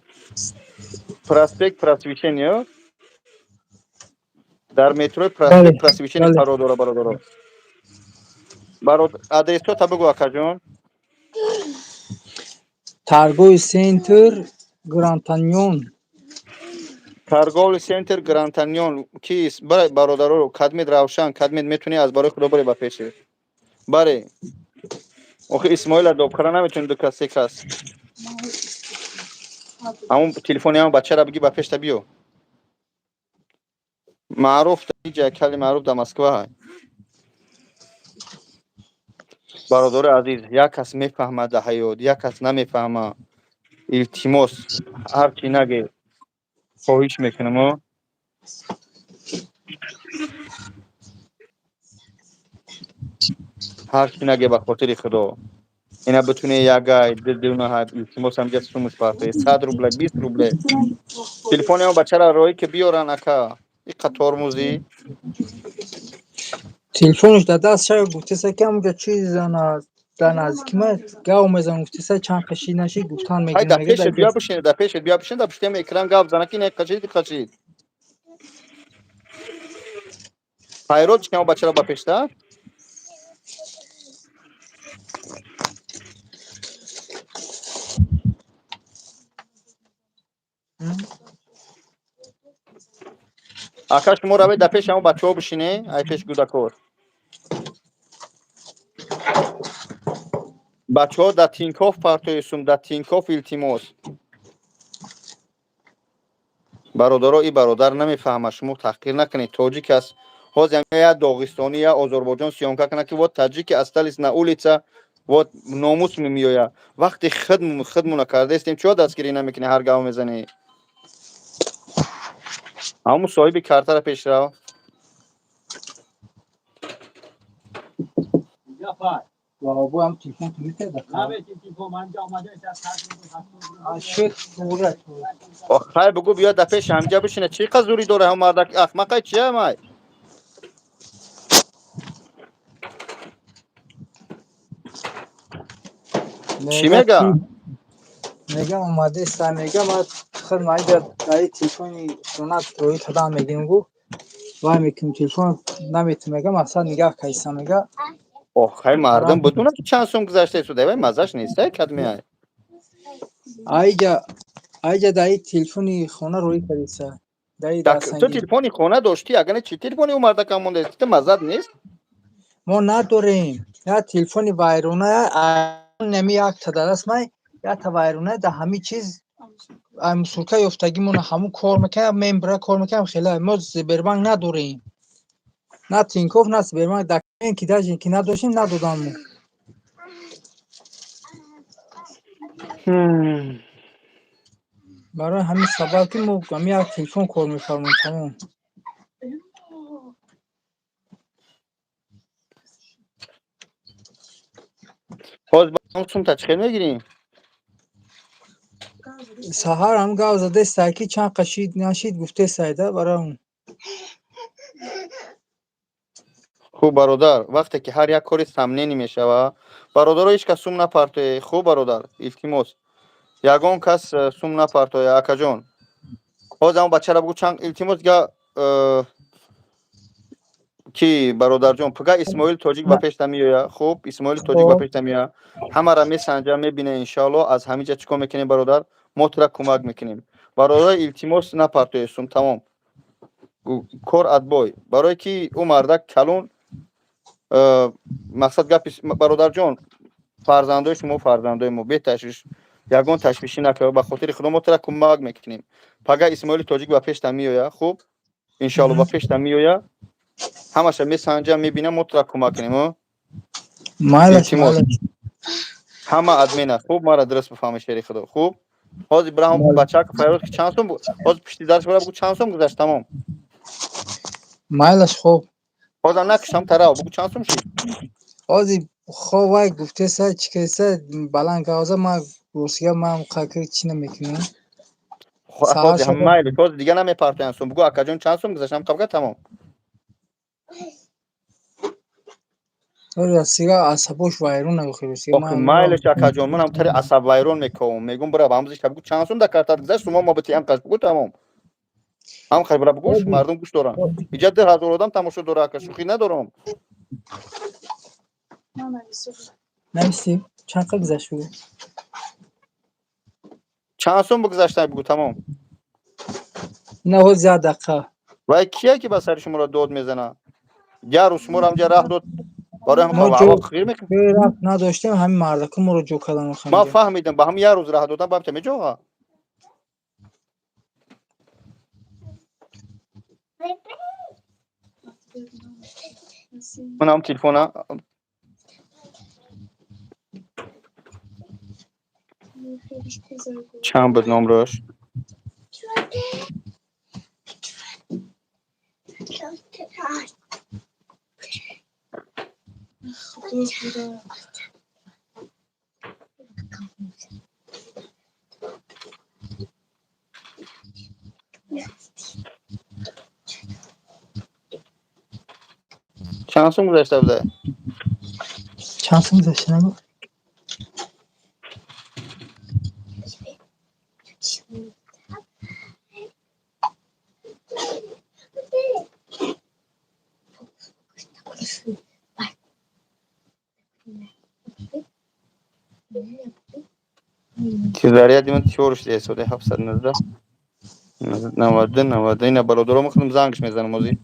Speaker 1: проспект Просвещения, дар метрои проспект Просвещения қарор дорад, бародаро. Адресота бугӯ, акаҷон.
Speaker 2: Торговый центр Грантаньон.
Speaker 1: Торговый центр Грантаньон. Кист, бародаро? Кадмед, Равшан, кадмед метунӣ, аз барои Худо баре ба пеши, баре. Охи, Исмоила добкара наметунӣ, ду кас, се кас. Ҳамун телефони ҳамун бачара бигӣ, ба пешта биё. Маъруф ҷа, кали маъруф да Москва ҳай. Бародари азиз, як кас мефаҳмад да ҳаёт, як кас намефаҳма. Илтимос, ҳар чӣ наге, хоҳиш мекунам. О, ҳар чӣ наге, ба хотири Худо, ина битуне ягай дилдилнаҳа, илтимос, ҳамҷа сумуш партои 100 рубля, 20 рубле. Телефони он бачара роҳӣ ки биёран, ака, иқа тормузӣ.
Speaker 2: Телефонш дар даст шава, гуфтеса, ки ҳамунҷа чиз дар наздики ма гав мезанам, гуфтеса, чанд қашид нашид, гуфтан.
Speaker 1: Ай, дар пешет биё бишин, дар пешет биё бишин, дар пушти экран гап зана, ки не қашид, қашид. Хайрот, ки он бачара ба пешта. Ака, шумо равед, дар пеши ҳамон бачаҳо бишине, ай пеши гудакор. Бачаҳо, дар Тинькофф партоисум, дар Тинькофф, илтимос. Бародаро, и бародар намефаҳмад, шумо таҳқир накунед, тоҷик аст. Ҳозир я доғистонӣ, я озарбойҷон съёмка кунад, ки вот таджики остались на улица, вот номус меояд. Вақте худ худмуна кардаистем, чиё дастгирӣ намекунӣ, ҳар гав мезанӣ? Ҳамун соҳиби картара пешрав.
Speaker 2: Бобоям телефон ту метеда. Шуд тура.
Speaker 1: Хай, бугӯ биёд, дар пеши ҳамҷа бишина. Чӣ қа зурӣ дора ҳам мардак ахмақай чия май? Чӣ мега?
Speaker 2: Мега омадеста, мега ма худ ма инҷа даи телефони хона роӣ кадан мегирим, гу вай мекунем, телефон наметум, мега мақсад нигаҳ кайса, мега.
Speaker 1: Ох, хай, мардум бидуна, ки чанд сум гузаштаи суда, вай маззаш нестай, кадмеай.
Speaker 2: Айҷа даи телефони хона роӣ кардиса. Даи
Speaker 1: ту телефони хона доштӣ, агар не, чӣ телефони ӯ мардакам мондааст? Ту маззат нест?
Speaker 2: Мо надорем. Я телефони вайрона, нами якта дар даст май, якта вайрона, да ҳами чиз мусурка ёфтагимона ҳамун кор мекунам, мембра кор мекунам, хела мо Сбербанк надорем. На Тинькофф, на Сбербанк, документ ки даже ки надоштем, надодан мо. Барои ҳамин сабаб, ки мо ҳами як телефон кор мефармоем, тамом.
Speaker 1: Ҳозир сумта чӣ хел мегирем?
Speaker 2: Саҳар ҳам гав задестай, ки чанд қашид нашид, гуфтесайда барои он.
Speaker 1: Хуб, бародар, вақте ки ҳар як кори сомнение мешава, бародаро, ҳеҷ кас сум напартое. Хуб, бародар, илтимос, ягон кас сум напартое. Акаҷон, ҳозир ҳамон бачара бугӯ чанд, илтимос, дига ки бародарҷон, пага Исмоил тоҷик ба пешта меояд. Хуб, Исмоили тоҷик ба пешта меояд, ҳамаро месанҷа, мебина, иншоалло. Аз ҳамин ҷа чӣ кор мекунем, бародар? Мо тура кӯмак мекунем. Бародар, илтимос, напартое сум, тамом, кор отбой. Барое ки ӯ мардак калон, мақсад гапи, бародарҷон, фарзандои шумо, фарзандои мо, беташвиш, ягон ташвишӣ накард, ба хотири худо мо тура кӯмак мекунем. Пага Исмоили тоҷик ба пешта меояд, хуб, иншоалло, ба пешта меояд, ҳамаша месанҷа, мебина, мо тура кӯмак кунем. Илтимос, ҳама админа, хуб, мара дуруст бифаҳми, шери худо. Хуб, ҳозир бираҳам бачака фарёд, ки чанд сум, ҳозир пушти дарш бара, бугӯ чанд сум гузашт, тамом.
Speaker 2: Майлаш, хуб.
Speaker 1: Ҳозир накушам тарав, бугӯ чанд сум шид.
Speaker 2: Ҳозир хоб, вай гуфтеса, чӣ кардеса, баланд гавза, ман ростига ман қакр чӣ намекунам.
Speaker 1: Майли, ҳозир дига намепартоям сум, бугӯ акаҷон, чанд сум гузашт, ҳам қабга, тамом.
Speaker 2: Ростига асабош вайрон.
Speaker 1: Майлиш, акаҷон, манам тари асаб вайрон мековам, мегум, бира ҳамзиш, бугӯ чанд сум дар картат гузашт, сумо мо бити, ҳам қаш бугӯ, тамом. Ҳам хай, бира бугӯш, мардум гӯш доранд, иҷа 2000 одам тамошо дора, ака, шӯхӣ надорам.
Speaker 2: Нависти, чанд қад гузашт, бугӯ.
Speaker 1: Чанд сум бигузашта, бугӯ, тамом.
Speaker 2: На, ҳозир як дақиқа.
Speaker 1: Вай кия, ки ба сари шуморо дод мезана? Як рӯз шуморо ҳамҷа раҳ дод, барои ҳам
Speaker 2: Надоштем, ҳамин мардаку моро ҷо кардан.
Speaker 1: Ман фаҳмидам, ба ҳам як рӯз раҳ додам, бабта меҷоға. Манам телефона. Чанд буд номрош? Чанд сум гузашта буда?
Speaker 2: Чанд сум гузашта, нагӯ.
Speaker 1: Заряди ман тёр шуда, соли 719. 92 90. Ина бародаро, мехоҳам зангш мезанам ози.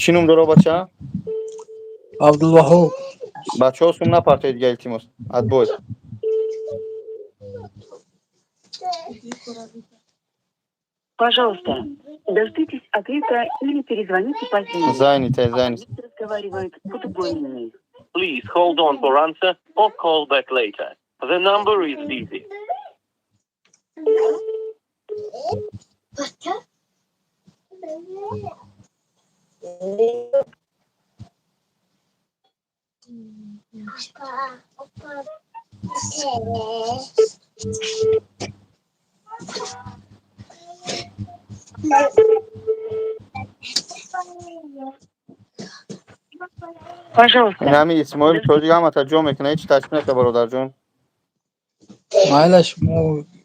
Speaker 1: Чӣ ном дора бача?
Speaker 2: Абдулваҳоб.
Speaker 1: Бачаҳо, сум напартоед дига, илтимос, отбой.
Speaker 6: Пожалуйста, дождитесь ответа или перезвоните позднее.
Speaker 1: Занята, занята.
Speaker 6: Абонент разговаривает по другой линии.
Speaker 5: Please hold on for answer or call back later. The number is busy. Пожалуйста.
Speaker 1: Инами Исмоил тоҷик ҳамата ҷо мекуна, ҳеч ташвиш нака, бародарҷон.
Speaker 2: Майлаш, мо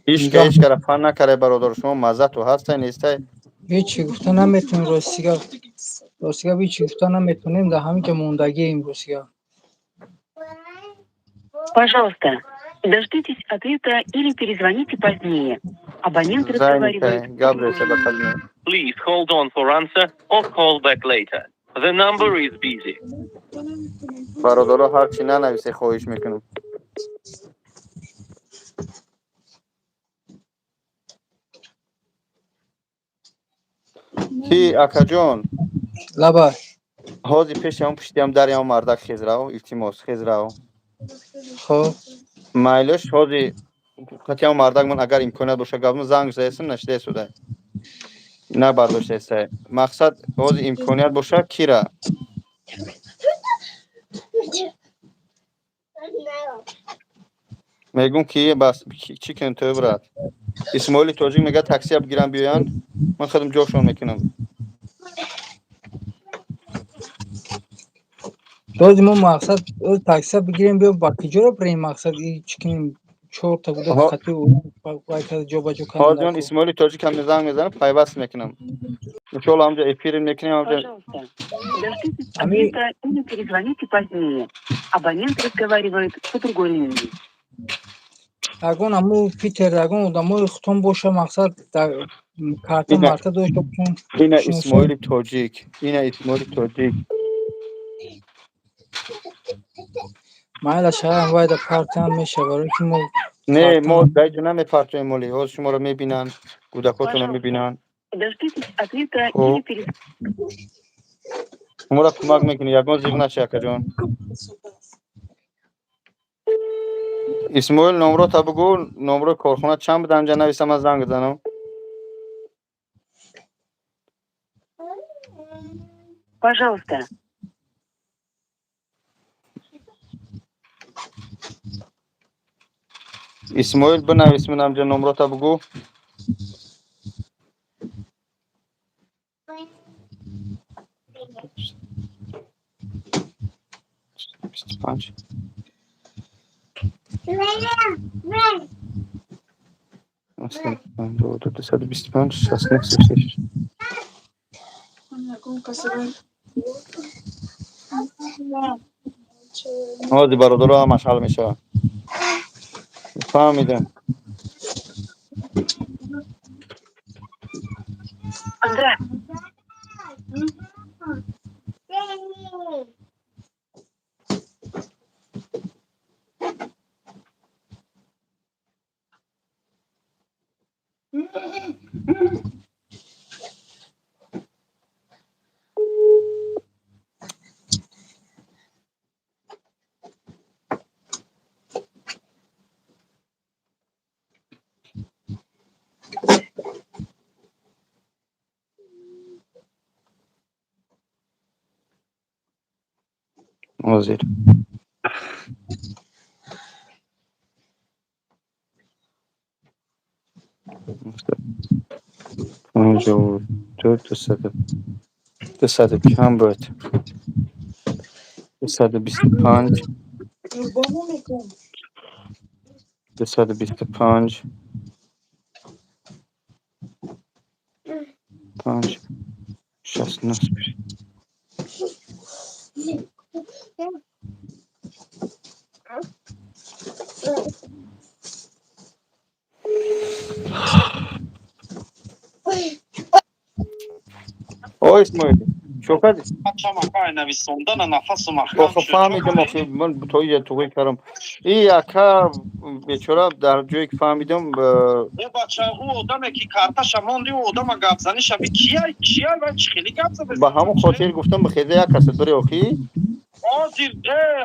Speaker 1: ҳичка ҳичкара фан накарай, бародар. Шумо маззату ҳастай, нестай?
Speaker 2: Ҳечи гуфта наметонем, ростига. Ростига, ҳечи гуфта наметонем, дар ҳамин ҷо мондагием, ростига.
Speaker 6: Пожалуйста, дождитесь ответа или перезвоните позднее. Абонент разговаривает
Speaker 1: Занята,
Speaker 6: по
Speaker 1: гап
Speaker 6: другой
Speaker 1: реса ба
Speaker 6: линии.
Speaker 1: қалби.
Speaker 5: Please hold on for answer or call back later. The number is busy.
Speaker 1: Бародаро, ҳар чӣ нанависе, хоҳиш мекунам. Ки, акаҷон?
Speaker 2: Лаба.
Speaker 1: Ҳозир пеши ҳам, пушти ҳам дари ҳам мардак хезрав, илтимос, хезрав.
Speaker 2: Хоб.
Speaker 1: Майлиш, ҳозир қати ҳам мардак ман агар имконият боша гап занг заесам, нашидаесуда, набардоштаеста. Мақсад, ҳозир имконият боша, кира мегум, ки бас чӣ кунем, то брат. Исмоили тоҷик мега, таксия бигирам, биёянд, ман худам ҷошон мекунам.
Speaker 2: Дози мо мақсад, оз таксия бигирем, биё, ба куҷоро бирем, мақсад, и чӣ кунем, чорта буда қати вай карда ҷобаҷо кардан.
Speaker 1: Ҳозир ман Исмоили тоҷик ҳам занг мезанам, пайваст мекунам, иншоалло, ҳамҷо эфир мекунем, ҳамҷо.
Speaker 6: Пожалуйста, дождитесь ответа или перезвоните позднее. Абонент разговаривает по другой линии.
Speaker 2: Ягон аму Питер, ягон одамои хутон боша, мақсад, карта марта дошта бошанд.
Speaker 1: Ина Исмоили тоҷик, ина Исмоили тоҷик.
Speaker 2: Майла, шаҳрам вайда партиам меша, барои ки мо
Speaker 1: Не, мо даҷо намепартоем моли, ҳозир шуморо мебинанд, кӯдакотонро мебинанд.
Speaker 6: Дождитесь ответа или перезвоните.
Speaker 1: Шуморо кӯмак мекунем, ягон зиқ наша, акаҷон. Исмоил, номрота бугӯ, номрои корхона чанд буд, ҳамҷа нависам, ман занг занам.
Speaker 6: Пожалуйста.
Speaker 1: Исмоил, бинавис, ман ҳамҷа номрота бугӯ. 25. 225 69 36.
Speaker 3: Ягон касро
Speaker 1: Ҳозир, бародаро, ҳамаш ҳал мешавад, фаҳмидам.
Speaker 6: Андра.
Speaker 1: Ҳозир 52, 200 кам буд, 225.
Speaker 3: Любому мекун.
Speaker 1: 225 5 69. О, Исмоил, чо кардӣ? Охо, фаҳмидам, охи ман то иҷа туғӣ кардам. И ака бечора дар ҷое ки фаҳмидам. Ба ҳамон хотир гуфтам, бихеза, як каса бире, охи.
Speaker 7: Ҳозир,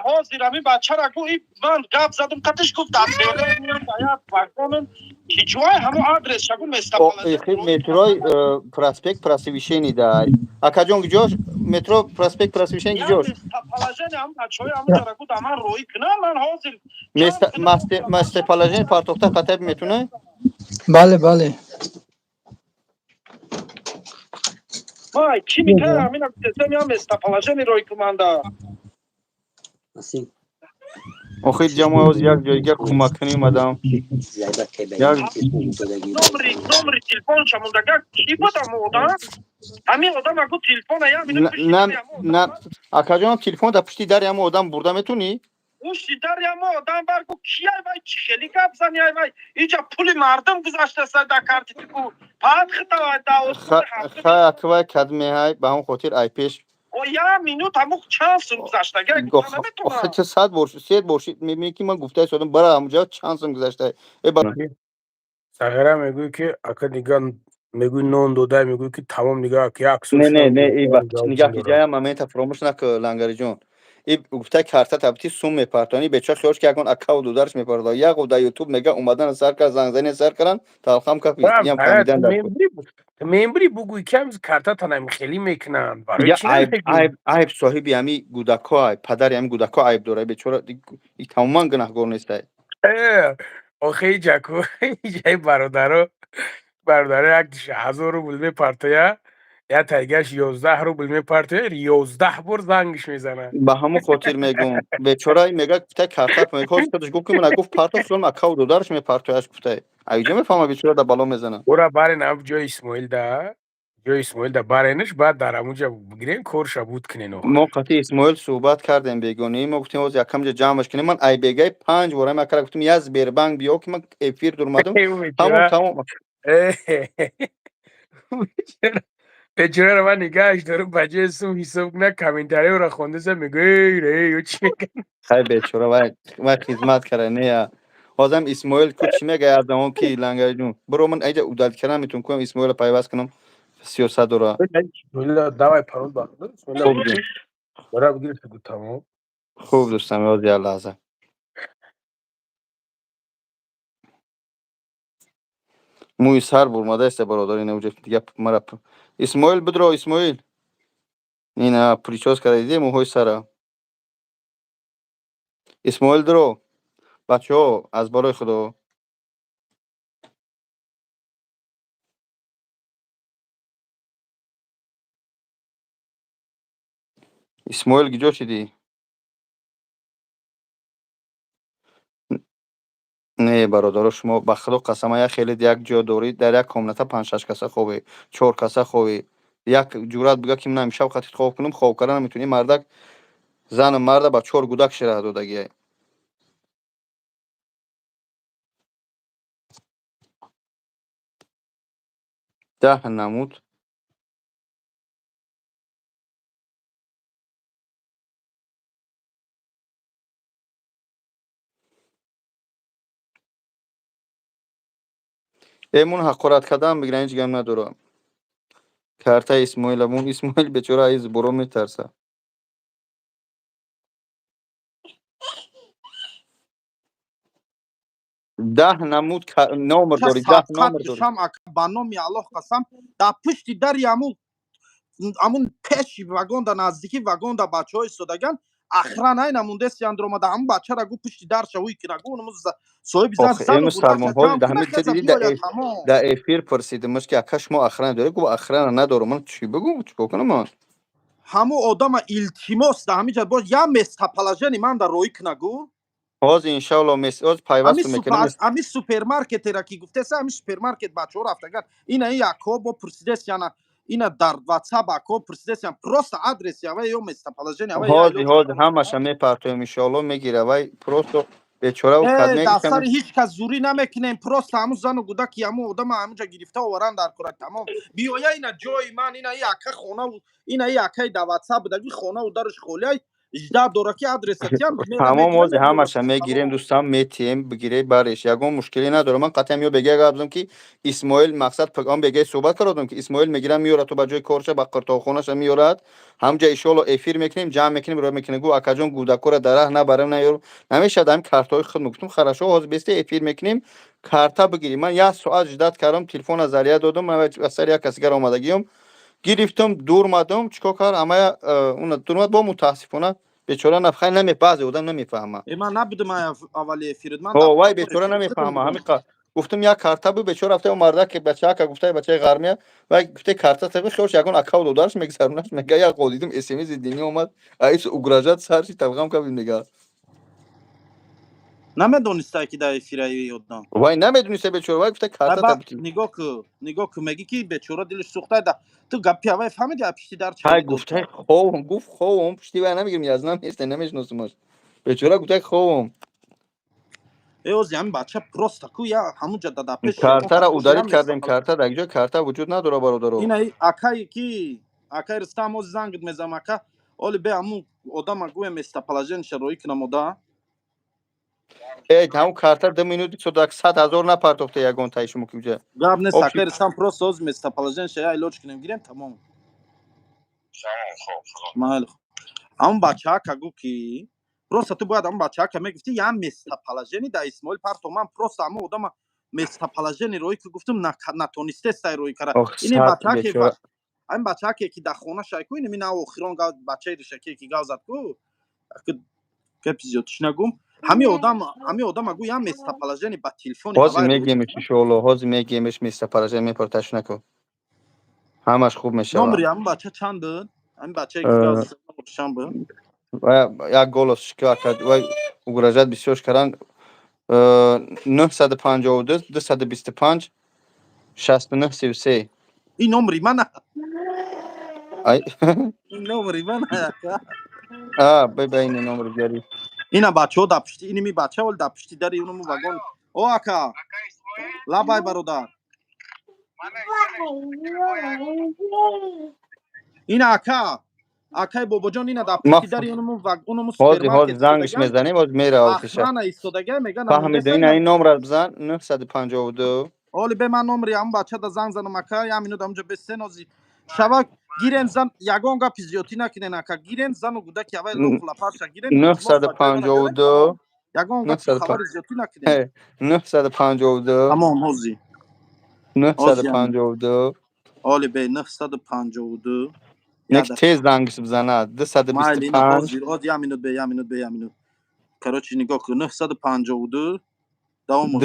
Speaker 7: ҳозир ҳамин бачара гу, ман гап задам қатиш, гуфт дар вагоном ки ҷой ҳамон адрес шагу.
Speaker 1: Метрои проспект Просвещения дай, акаҷон, куҷош метро проспект Просвещения, куҷош?
Speaker 7: Местоположение ҳам бачаҳои ҳамонҷара гу, да ман роҳӣ кунам, ман ҳозир.
Speaker 1: Местоположение партохта қатаб метуна?
Speaker 2: Бале, бале.
Speaker 7: Вай, чӣ мекард, ҳамина гуфтесам, я местоположение роҳӣ кунанда.
Speaker 1: Охир ҷамоа як ҷойга кӯмак кунӣ омадам. Як
Speaker 7: Номери телефонша мондага, кӣ буд ҳамон одам? Ҳамин одам агу телефона як минут.
Speaker 1: На, на, акаҷонам, телефон дар пушти дари ҳамон одам бурда метунӣ?
Speaker 7: Пушти дари ҳамон одам бар, гу кияй вай, чӣ хели гап зани ай вай, иҷа пули мардум гузаштаста да карти ту, пад хитавай да.
Speaker 1: Хай, аквай кадмеҳай, ба ҳамон хотир ай пеш.
Speaker 7: Я минут, ҳамун чанд сум гузаштага?
Speaker 1: Охи, ча 100 бор, се бор шид, мебинӣ ки ман гуфтаи содам, бара ҳамунҷа чанд сум гузашта. Э.
Speaker 8: Сағира мегӯй, ки ака дига мегӯй, нон додай, мегӯй, ки тамом, дига як сол.
Speaker 1: Не, не, не, нигаҳ, иҷая момента фаромӯш накун, лангариҷон. И гуфтай, карта табти сум мепартони, беча хиёш ки ягон акау дударш мепарто, як дар ютуб мега омадан сар кард, зангзани сар кардан, талхам капи ям фаҳмидан дар.
Speaker 8: Мембри бугӯй, ки ҳамз картатанам хеле мекунанд.
Speaker 1: Барои айб, айб, айб соҳиби ҳами гудако, айб падари ҳами гудако айб дора, бечора тамоман гунаҳгор нестай.
Speaker 8: Охи, ҷаку иҷаи бародаро, бародаро, як 1000 рубл мепартоя, як тайгаш 11 рубл мепартоя, 11 бор зангиш мезанад.
Speaker 1: Ба ҳамон хотир мегӯм, бечора мега, гуфтай, карта худаш гуфт, ки мана гуфт, парто, худам акау дударш мепартояш, гуфтай, айҷо мефаҳма, бечора дар бало мезанад.
Speaker 8: Ӯра барен ам ҷои Исмоил да, ҷои Исмоил да баренаш, баъд дар ҳамунҷа бигирен, корша буд кунен.
Speaker 1: Мо қатъи Исмоил суҳбат кардем бегонӣ, мо гуфтем, ҳозир якамҷа ҷамъаш кунем. Ман айбегаи панҷ бора макара гуфтем, я Сбербанк биё, ки ман эфир дурмадам, тамом, тамом.
Speaker 8: Бечораро ман нигаҳаш дорум, ба ҷои сум ҳисоб куна, комментариёро хондаса, мегӯ, эй ре, чӣ мекунӣ?
Speaker 1: Хай, бечора вай, вай хизмат кара, не, ҳозирам Исмоил ку чӣ мега, аз замон ки лангариҷун биро, ман айҷа удалить кардан метавонам, кунам, Исмоилро пайваст кунам, сиёсат дора.
Speaker 8: Давай, парол ба бара бигирифт, тамом.
Speaker 1: Хуб, дӯстам, ҳозир як лаҳза. Мӯи сар бурмадааста, бародар, ина уҷа дига мара. Исмоил, бидро, Исмоил, ина причёска диде, мӯҳои сара. Исмоил, дро, бачаҳо, аз барои худо. Исмоил, куҷо шидӣ? Не, бародаро, шумо ба худо қасама, як хеле як ҷо дорӣ, дар як комната панҷ-шаш каса хобӣ, чор каса хобӣ, як ҷуръат бига, ки ман имшаб хати хоб кунам, хоб карда наметавонӣ. Мардак зану марда ба чор гудак шираҳ додагиай. 10 намуд. Эмун ҳақорат кардан бигиран, ҳеҷ гап надорам. Картаи Исмоила мун, Исмоил бечора аз боро метарса. 10 намуд номер дорӣ, 10 номер дорӣ.
Speaker 7: Ба номи Аллоҳ қасам, дар пушти дари амун пеши вагон, да наздики вагон, да бачаҳо истодаган, охрана ай намондест, андромада, ҳамун бачара гу, пушти дар шавуи кина гу, соҳиби зан.
Speaker 1: Мусалмонҳо дар эфир пурсидимаш, ки ака, шумо охрана доред? Гуфт, охрана надорам. Ман чӣ бигӯм, чӣ кор кунам ман?
Speaker 7: Ҳамун одама илтимос, да ҳамиҷа бош, я местоположение ман да роӣ кина гу.
Speaker 1: Ҳозир, иншаалло, ҳозир пайвасту мекунем.
Speaker 7: Ҳами супермаркетера ки гуфтеса, ҳами супермаркет бачаҳо рафтаган, ина ин якҳо бо пурсидест, яна ина дар ватсап ако пурсидесям, просто адрес ява ё местоположение.
Speaker 1: Ҳозир, ҳозир ҳамаша мепартоем, иншоалло, мегира вай, просто Бечора
Speaker 7: Э, дар сари ҳеҷ кас зурӣ намекунем, просто ҳамун зану гудаки ҳамун одама ҳамунҷа гирифта оваран дар кора, тамом. Биёя, ина ҷои ман, ина и ака хонаву ина и акаи да ватсап будаги, хонаву дараш холиай, жда дора ки адресатиям.
Speaker 1: Тамом, ҳозир ҳамаша мегирем, дӯстам, метиҳем, бигирей, бареш, ягон мушкиле надорам. Ман қатъиан ё бега гап зам, ки Исмоил мақсад он бегаи суҳбат кардам, ки Исмоил мегирам, меёрад то ба ҷои корша, ба қиртоқхонаша меёрад. Ҳамҷа иншоалло эфир мекунем, ҷамъ мекунем, ро мекунем. Гу акаҷон, гудакора дар раҳ набарам, наёрам, намешавад, ҳамин картҳои худ. Гуфтум, хорошо, ҳозир бесте эфир мекунем, карта бигирӣ. Ман як соат ждать кардам, телефона заряд додам, ба сари як касигар омадагиём гирифтам, дурмадам, чикор кард, амая уна дурмад. Бо мутаассифона, бечора нафхай наме, баъзе одам намефаҳма.
Speaker 7: Э, ман набудам аввали эфирит, ман
Speaker 1: О, вай бечора намефаҳма. Ҳамиқа гуфтам, як карта бу, бечора рафта марда ки бачаака гуфта, бачаи ғармия, вай гуфта, карта таби хиёш ягон акав додараш мегзаронаш, мега, як дидим, смс дини омад, аис угрожать сарши табғам каб, мега.
Speaker 7: Намедонистай, ки дар эфираи одам.
Speaker 1: Вай намедониста, бечора, вай гуфта, карта
Speaker 7: таби. Нигоҳ ку, нигоҳ ку, меги ки бечора дилаш сӯхта. Да ту гапи авай фаҳмиди, а пишти дар.
Speaker 1: Ҳай, гуфта, ховам, гуфт, ховам, пишти вай намегирим, язнам нест, намешиносимаш. Бечора гуфта, ховам.
Speaker 7: Э, ози ҳамин бача просто ку я ҳамунҷа дада пеш.
Speaker 1: Картара удалить кардем, карта дар ҷой карта вуҷуд надора, бародаро.
Speaker 7: Ина акай ки акай Рустам, ози зангит мезанам, ака, оли бе ҳамун одама гӯем, местоположениеша роӣ кунам ода.
Speaker 1: Э, ҳамун карта 2 минути содак 100 000 напартохта ягон таи шумо ки уҷа.
Speaker 7: Гап нест, акай Рустам, просто ози местоположениеша я илоҷ кунем, гирем, тамом. Майли, ҳамун бачаака гӯ, ки просто ту бояд ҳамун бачаака мегуфти, я местоположение да Исмоил парто. Ман просто ҳамун одама местоположение роӣ ки гуфтум, натонистестай роӣ кара. Ини бачааке, ҳамин бачааке ки дар хона шай ку, инами на охирон бачаи ришаке ки гав зад ку, гапи зиёдиш нагум. Ҳамин одама гӯ, я местоположение ба телефони.
Speaker 1: Ҳозир мегемеш, иншоалло, ҳозир мегемеш, местоположение мепарташ наку, ҳамаш хуб мешавад.
Speaker 7: Номери ҳамин бача чанд буд? Ҳамин бачае ки гав чанд буд?
Speaker 1: Як голос вай угрожать бисёр кардан, 952 225 69 33.
Speaker 7: Ин номери мана. Ин номери мана.
Speaker 1: Бе, ин номери ҷари.
Speaker 7: Ина бачаҳо дар пишти иними бача вол дар пишти дари унуму вагон. О, ака, лабай, бародар, ина ака, акай Бобоҷон, ина дар пишти дари унуму вагонуму.
Speaker 1: Ҳозир, ҳозир зангш мезанем, ҳозир мерава.
Speaker 7: Охрана истодага, мега.
Speaker 1: Фаҳмида, ина ин номра бизан, 952.
Speaker 7: Оли бе ман номери ҳамун бача да занг занам, ака, як минут ҳамунҷо бесен. Ози шава гирен зан, ягон гапи зиёдтӣ накунен, ака, гирен зану гудаки аввал лопарша гирен.
Speaker 1: 952.
Speaker 7: Ягон гапи хабари зиёдтӣ накунен.
Speaker 1: 952.
Speaker 7: Тамом, ҳози.
Speaker 1: 952.
Speaker 7: Оли бе, 952.
Speaker 1: Нек, тез зангш бизанад, 225.
Speaker 7: Ҳозир, як минут бе, як минут бе, як минут. Короче, нигоҳ кун, 952, давом.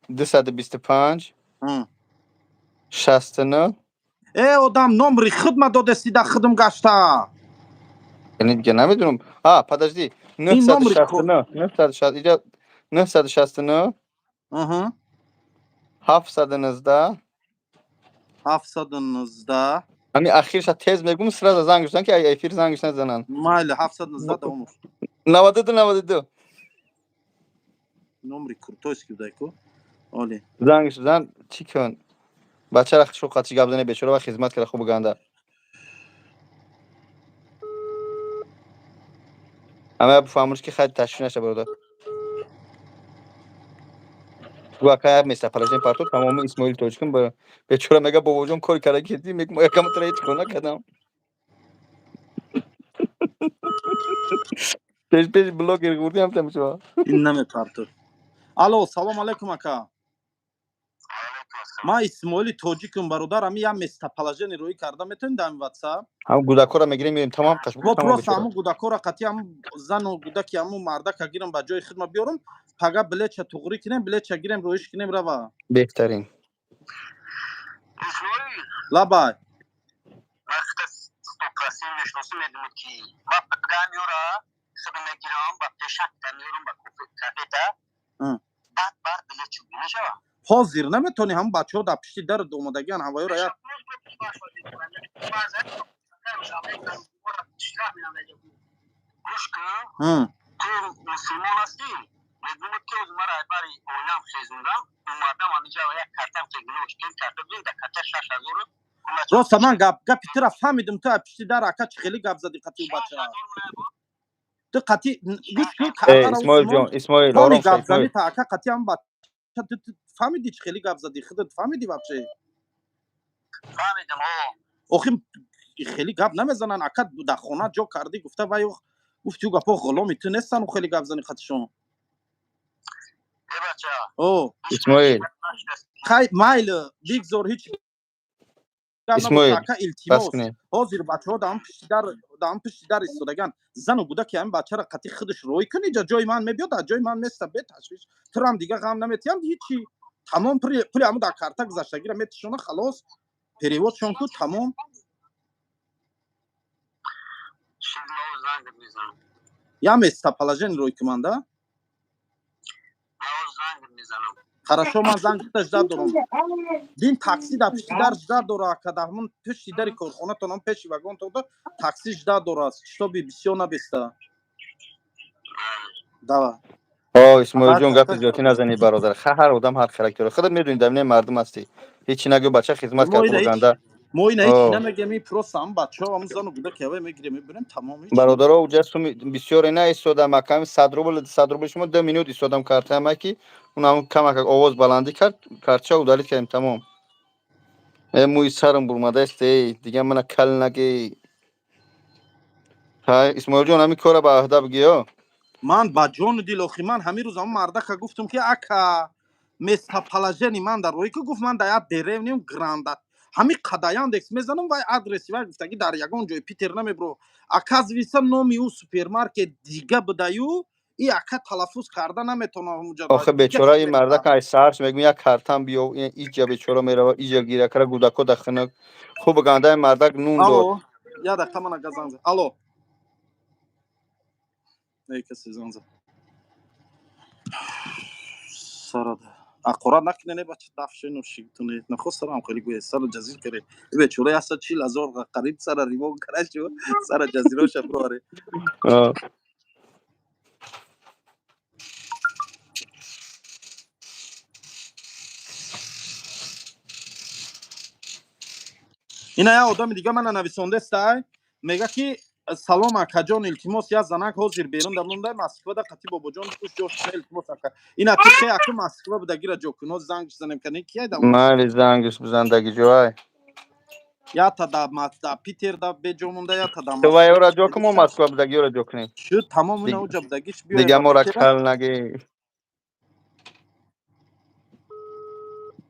Speaker 1: 225 69.
Speaker 7: Э, одам, номри худма додести, да худм гашта.
Speaker 1: Яъне дига намедонам. А, подожди, 969, 960, иҷа 969 719.
Speaker 7: 719.
Speaker 1: Ҳами ахирша тез мегум, сразу занг зан, ки эфир зангш назананд.
Speaker 7: Майли, 719, давом.
Speaker 1: 92 92.
Speaker 7: Номри крутойски будай ку, оли.
Speaker 1: Зангш зан, чӣ кун, бачара шу қачи гап зане, бечора ва хизмат кара, хуб ганда. Ама бифаҳмуш, ки хайр, ташвиш наша, бародар. Гу ака, местоположение парту, тамоми Исмоили тоҷикум. Бечора мега, бобоҷон, кори кара кирдӣ, мегум, якам тра ҳеҷ кор накардам. Пеш пеш блогер гурдӣ ҳам тамошо.
Speaker 7: Ин намепарту. Алло, салом алейкум, ака, ман Исмоили тоҷикум, бародар. Ами як местоположение роӣ карда метавонед дар ватсап?
Speaker 1: Ҳам гудакора мегирем, меем, тамом қаш.
Speaker 7: Мо просто ҳамун гудакора қатъи ҳамун зану гудаки ҳамун мардака гирам, ба ҷои хидма биёрам, пага билетча туғрӣ кунем, билетча гирем, роиш кунем, рава.
Speaker 1: Беҳтарин.
Speaker 7: Лабай.
Speaker 5: Вақта 100% мешиносам, медонед, ки ма пага меёра худо мегирам, ба пешакта меёрам, ба кафета, баъд бар билет чугӣ мешава.
Speaker 7: Ҳозир наметавонӣ? Ҳамун бачаҳо дар пишти дар омадагиан, ҳавоёра як.
Speaker 5: Гӯш кун, ту мусулмон ҳастӣ? Мегумад ки оз мара бари оилам хезундам, омадам ҳамиҷа як картам ки гирифтем, карта будем, дар карта 6000.
Speaker 7: Роста, ман гапи тура фаҳмидим. Ту пишти дар, ака, чӣ хеле гап зади қати бача. Ту қати гӯш кун.
Speaker 1: Исмоилҷон, Исмоил, ором.
Speaker 7: Гап зани та, ака, қати ҳам бача фаҳмиди, чӣ хеле гап зади, худат фаҳмиди вообще?
Speaker 5: Фаҳмидам.
Speaker 7: Охи, хеле гап намезананд, ака. Дар хона ҷо кардӣ гуфта, вай гуфти гапо ғуломи ту нестану хеле гап зани қатишон.
Speaker 1: О, Исмоил.
Speaker 7: Хай, майли, бигзор, ҳеҷ.
Speaker 1: Исмоил.
Speaker 7: Ака, илтимос, ҳозир бачаҳо даам пишти дар истодаган, зану гудаки ҳамин бачаро қати худаш рой кун. Иҷа ҷои ман мебиёд, аз ҷои ман места, беташвиш. Турам дига ғам наметиҳам ҳичи. Тамом, пули ҳамун дар карта гузаштагира метишона, халос, перевод шон ку, тамом. Я местоположение рой куманда. Хорошо, ман занг ждать дорам. Дин такси дар пишти дар ждать дора, ака, дар ҳамун пишти дари корхонатон, пеши вагонтон такси ждать дора, чтобы бисёр набеста. Давай.
Speaker 1: О, Исмоилҷон, гапи зиёдтӣ назанӣ, бародар. Ҳар одам ҳар характер. Худат медонӣ, дар миёни мардум ҳастӣ. Ҳечи нагӯ, бача хизмат кард ганда.
Speaker 7: Мо ина ҳеч намегем, и просто ҳам бачаҳо, ҳам зану гудаки ҳавай мегирем, мебирем, тамом.
Speaker 1: Бародаро, уҷа суми бисёре на истодам, аками 100 рубл, 100 рубл шумо 2 минут истодам картаама, ки унам камак овоз баландӣ кард, картча удалить кардем, тамом. Э, мӯи сарам бурмадааст, эй, дига мана кал наги. Ҳай, Исмоилҷон, ҳамин кора ба аҳда бигӣ, ё?
Speaker 7: Ман ба ҷону дил. Охи, ман ҳамин рӯз ҳамон мардака гуфтам, ки ака, местоположение ман дар рӯи ки гуфт, ман дар як деревня м гранда, ҳамин қада Яндекс мезанам, вай адреси вай гуфтаги дар ягон ҷои Питер намебро. Оказывается, номи ӯ супермаркет дига будаю, и ака талаффуз карда наметавонам.
Speaker 1: Охе, бечора, ин мардак ай сарш мегӯм, як картам биё, иҷа бечора мерава, иҷа гира кара, гудако да хинак. Хуб, гандаи мардак нун дод.
Speaker 7: Я дақиқа, мана газанг. Алло, эй, касе занг зад. Сарада аққорат накунене, бача, дафшену шигтуне нахост сарам хеле гӯе сара ҷазир каре. Бечора 140 000 қариб сара римон карашу сара ҷазироша броре. Ина як одами дига мана нависондестай, мега ки салом, акаҷон, илтимос, як занак ҳозир берун дар монда, Москвада, қати бобоҷон хуш ҷош, илтимос, ака, ина тихе, аку Москва будагира ҷо кун. Ҳозир зангш занем, кани кияй да.
Speaker 1: Майли, зангш бизан, даги ҷой.
Speaker 7: Ята да Питер да беҷо монда, ята да.
Speaker 1: Ту вайора ҷо кун, мо Москва будагиёра ҷо кунем.
Speaker 7: Шуд, тамом, ина уҷа будагиш.
Speaker 1: Биё, дига мора кал наги.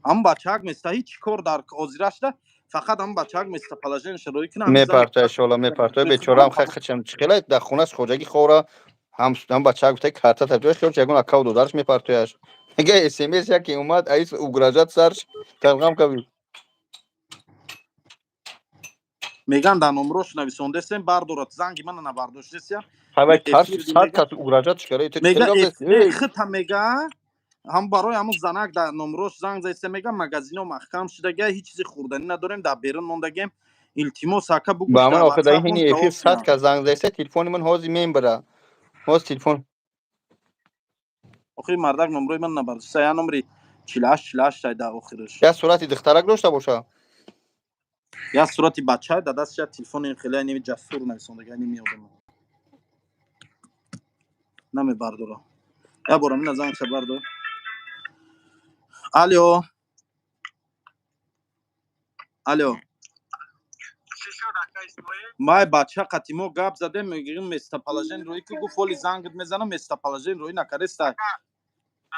Speaker 7: Ҳамн бачаак места ҳеҷ кор дар ҳозирашда, фақат ҳамн бачаак местоположение шароит кунам.
Speaker 1: Мепартой, иншоалло, мепартой. Бечораам хай хачам чихела дар хонаш хоҷагӣ хора, ҳам бачаак гуфта, карта таҷои хиёл, ягон акав додараш мепартояш. Мега, смс яке омад, аис угрожать сарш талғам кави.
Speaker 7: Меган дар номрош нависондесем, бардорад занги мана, набардоштесия.
Speaker 1: Ҳавай тарс сар кас угрожать шикара.
Speaker 7: Мега, хита, мега, ҳам барои ҳамун занак дар номрош занг заиста, мега, магазино маҳкам шудага, ҳеҷ чизи хӯрданӣ надорем, дар берун мондагем, илтимос, ака.
Speaker 1: Ба ман охир дар ҳини эфир 100 кас занг заиста, телефони ман ҳозир мембара, ҳозир телефон.
Speaker 7: Охири мардак номрои ман набардошта, я номри 48 48 дар охираш.
Speaker 1: Як сурати духтарак дошта боша.
Speaker 7: Як сурати бача, дар дасташ як телефони хеле неми ҷасур нависондага, неми одам намебардора. Як борам ина зангша бардор. Алло, алло. Май бача қати мо гап задем, мегӯем, местоположение рӯи ки гуфт, ҳоли зангат мезанам, местоположение рӯи накареста.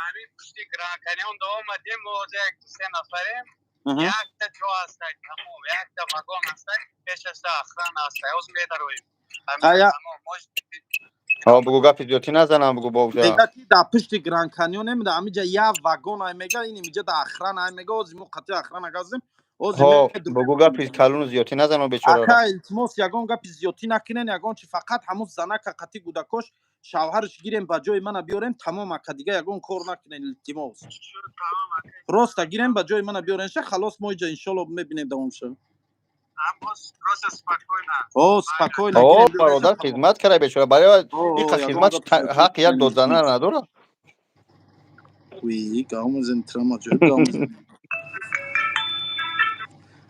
Speaker 5: Ҳамин пушти Гранд Каньон да омадем, мо як се нафарем. Якта ҷо ҳастай, тамом, якта вагон ҳастай, пешашта охрана ҳастай, ҳозир медароем.
Speaker 1: Ҳо, бугу, гапи зиёдтӣ назанам, бугу бобҷа.
Speaker 7: Мега ки дар пушти Гранд Каньон ем, дар ҳамиҷа як вагон ай, мега, ин имиҷа дар охрана ай, мега, ҳозир мо қатъи охрана газем.
Speaker 1: Ҳо, бугу, гапи калону зиёдтӣ назанам бечораро.
Speaker 7: Ака, илтимос, ягон гапи зиёдтӣ накунен, ягон чи, фақат ҳамун занака қатъи гудакош, шавҳарш гирем, ба ҷои мана биёрем, тамом, ака, дига ягон кор накунен, илтимос, просто гирем, ба ҷои мана биёренша, халос, мо иҷа иншолло мебинем давомша. О, спокойно.
Speaker 1: О, бародар хизмат кара бечора, барои иқа хизмат ҳаққи як додзана надорад.
Speaker 7: Уи, гав мезани, трама ҷоиб гав мезани.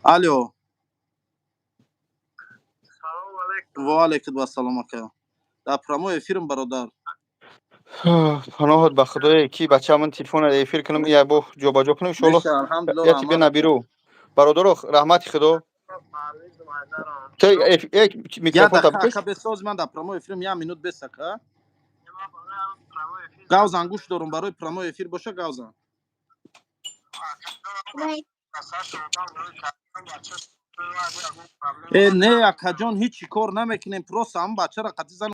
Speaker 7: Алло.
Speaker 5: Салому алейкум.
Speaker 7: Ва алейкум ассалом, ака. Дар прямой эфирм, бародар.
Speaker 1: Паноҳат ба худое, ки бача, ман телефонро эфир кунам, як бо ҷобаҷо кунам, иншоалло.
Speaker 7: Меша, алҳамдулилло.
Speaker 1: Яти
Speaker 7: Раҳмат.
Speaker 1: Бенабиру, бародаро, раҳмати худо. Ту
Speaker 7: Я
Speaker 1: микрофон та
Speaker 7: дақа,
Speaker 1: бикаш.
Speaker 7: Ака, бесоз, ман дар прямой эфирм, як минут бес, ака. Гавзан, гӯш дорум, барои прямой эфир боша, гавзан. Э, не, акаҷон, ҳичи кор намекунем, просто ҳамн бачара қати зан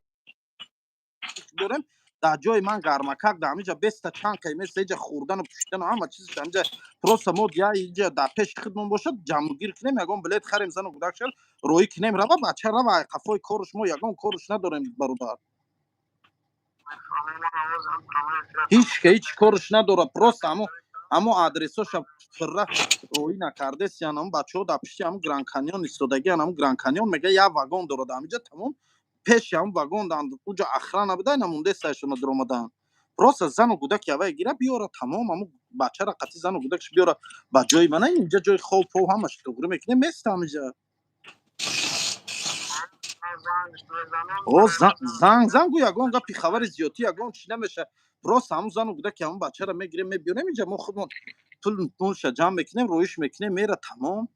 Speaker 7: дорем, дар ҷои ман гармакак дар ҳамиҷа беста, чанд кай места, иҷа хӯрдану пӯшидану ҳама чизш ҳамиҷа. Просто мо я иҷа дар пеши худмон бошад, ҷамъгир кунем, ягон билет харем, зану кӯдак шал роҳӣ кунем, рава, бача рава, қафои коруш мо ягон коруш надорем, бародар. Ҳеч ка ҳеч корш надорад, просто ҳамо адресоша пурра роҳӣ накардесиян. Ҳамо бачаҳо дар пишти ҳамо Гранд Каньон истодагиан. Ҳамо Гранд Каньон мега, як вагон дорад ҳамиҷа, тамом, пеши ҳамо вагон уҷа охрана буда, ина мондесаашона дуромадаанд. Просто зану кӯдаки авай гира биёра, тамом, ҳамо бачара қати зану кӯдакш биёра ба ҷои мана инҷа, ҷои хоб пов ҳамаш туғрӣ мекунем, места ҳамиҷа. О, занг зан, гӯ, ягон гапи хабари зиёдтӣ, ягон чӣ намеша, просто ҳамун зану кӯдаки ҳамун бачара мегирем, мебиёрем инҷа, мо худмон пул пулша ҷамъ мекунем, роиш мекунем, мера, тамом,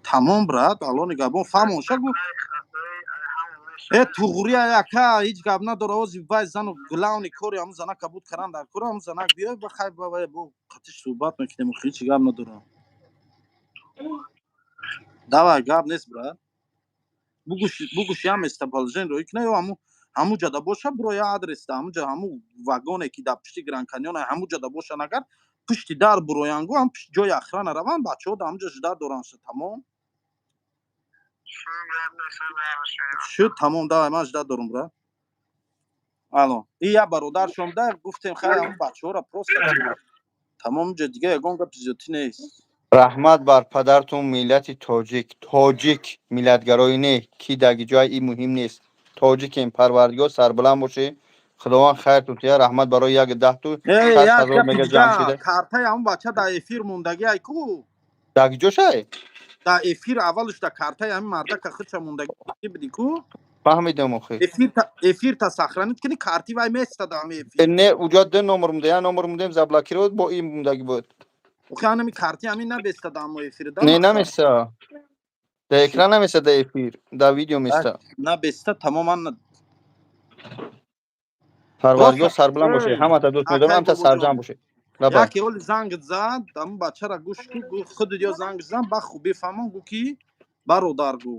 Speaker 7: тамом, брат, алло нигаҳбон, фаҳмонша, гӯ. Э, туғри, ака, ҳеҷ гап надора. Ози вай зану главный кори ҳамун занака буд, каран дар кора, ҳамун занак биёй, ба хай, ба вай бо қатиш суҳбат мекунем, ҳеҷ гап надора. Давай, гап нест, брат, бугӯш, бугӯш, я местоположение роӣ куна ё ҳамун ҳамун ҷада боша, буро, я адрес да ҳамун ҷа, ҳамун вагоне ки дар пушти Гранд Каньон, ҳамун ҷада бошан, агар пушти дар буроянгу, ҳам пушти ҷои охрана раванд, бачаҳо дар ҳамун ҷо ждать доранша, тамом шуд, тамом. Давай, ман ждать дорум, брат. Алло, и я бародаршон да гуфтем, хай, ҳамун бачаҳоро просто тамом, ҷа дига ягон гапи зиёдтӣ нест.
Speaker 1: Раҳмат бар падартун, миллати тоҷик. Тоҷик миллатгароӣ не, ки даги ҷой и муҳим нест, тоҷикем. Парвардигор, сарбаланд бошӣ, худованд хайртун тия. Раҳмат барои як даҳту
Speaker 7: Э,
Speaker 1: шаст
Speaker 7: як
Speaker 1: ҳазор
Speaker 7: гапи
Speaker 1: мега
Speaker 7: дига
Speaker 1: ҷамъ шида.
Speaker 7: Картаи ҳамун бача дар эфир мондагӣ, ай ку.
Speaker 1: Даги ҷошай?
Speaker 7: Дар эфир аввалш дар картаи ҳамин мардака худша мондагӣ биди ку.
Speaker 1: Фаҳмидам, охи.
Speaker 7: Эфирта сохранить кунӣ, карти вай места дар ҳамин эфир.
Speaker 1: Э, не, уҷа ду номер мунда, як номер мундем, заблокировать, бо ин мундаги буд.
Speaker 7: Охи, ҳанами карти ҳамин набеста дар ҳамо эфир да.
Speaker 1: Не.
Speaker 7: Мақсад.
Speaker 1: Наместа, дар экран наместа, дар эфир, дар видео места.
Speaker 7: Набеста, тамоман.
Speaker 1: Парвардигор,
Speaker 7: Просто
Speaker 1: сарбаланд бошед, ҳамата дӯст медорам.
Speaker 7: Акай.
Speaker 1: Ҳамта
Speaker 7: Бобоҷон.
Speaker 1: Сарҷамъ бошед, лабай.
Speaker 7: Яке оли занг зад, ҳамун бачара гӯш ку, гӯ, худат ё занг зан, ба хуб бифаҳмон, гӯ ки бародар, гӯ,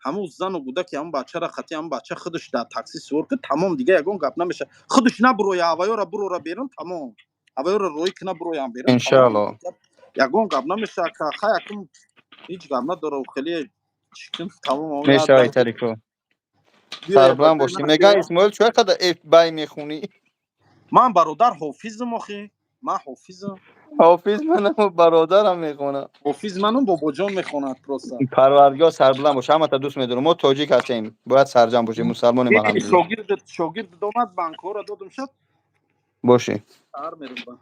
Speaker 7: ҳамун зану кӯдаки ҳамун бачара қати ҳамун бача худаш дар такси сувор ку, тамом, дига ягон гап намеша. Худаш набуроя, аваёра бурора берун, тамом, аваёра роӣ куна, буроям берун, тамом.
Speaker 1: Иншаалло.
Speaker 7: Ягон гап намеша, ака, хай, акун ҳеҷ гап надора, хеле чикин, тамом.
Speaker 1: Мешавай, тарико, сарбаланд бошӣ. Меган, Исмоил, чӯя қадар эф бай мехунӣ?
Speaker 7: Ман, бародар, ҳофизм, охи, ман ҳофизм.
Speaker 1: Ҳофиз манам, бародарам мехонам.
Speaker 7: Ҳофиз манум, бобоҷон мехонад просто.
Speaker 1: Парвардигор, сарбаланд бош, ҳамата дӯст медорам. Мо тоҷик ҳастем, бояд сарҷамъ бошем, мусалмонем, алҳамдулилла.
Speaker 7: Шогирд омад, банкҳоро додум, шуд.
Speaker 1: Бошӣ.
Speaker 7: Сар мерум ба.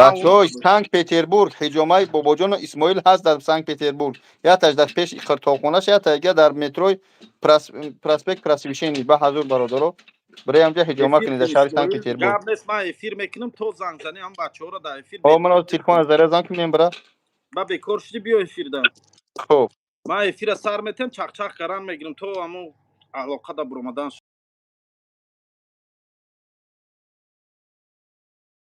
Speaker 1: Бачаҳо, Санкт Петербург, ҳиҷомаи бобоҷону Исмоил ҳаст дар Санкт Петербург, якташ дар пеши қиртоқхонаш, ятаги дар метрои проспект Просвещения. Ба ҳазур, бародаро, барои ҳамҷа ҳиҷома
Speaker 7: Эфир
Speaker 1: кунед дар
Speaker 7: кун,
Speaker 1: шаҳри Санкт
Speaker 7: Исмоил.
Speaker 1: Петербург.
Speaker 7: Гап нест, ман эфир мекунам, то занг занӣ, ҳам бачаҳоро дар эфир.
Speaker 1: О, ман телефон заря занг кунем, бра.
Speaker 7: Ба бекор шудӣ, биё эфирда.
Speaker 1: Хуб.
Speaker 7: Ман эфира сар метем, чақчақ каран мегирам, то ҳамун алоқа да буромадан.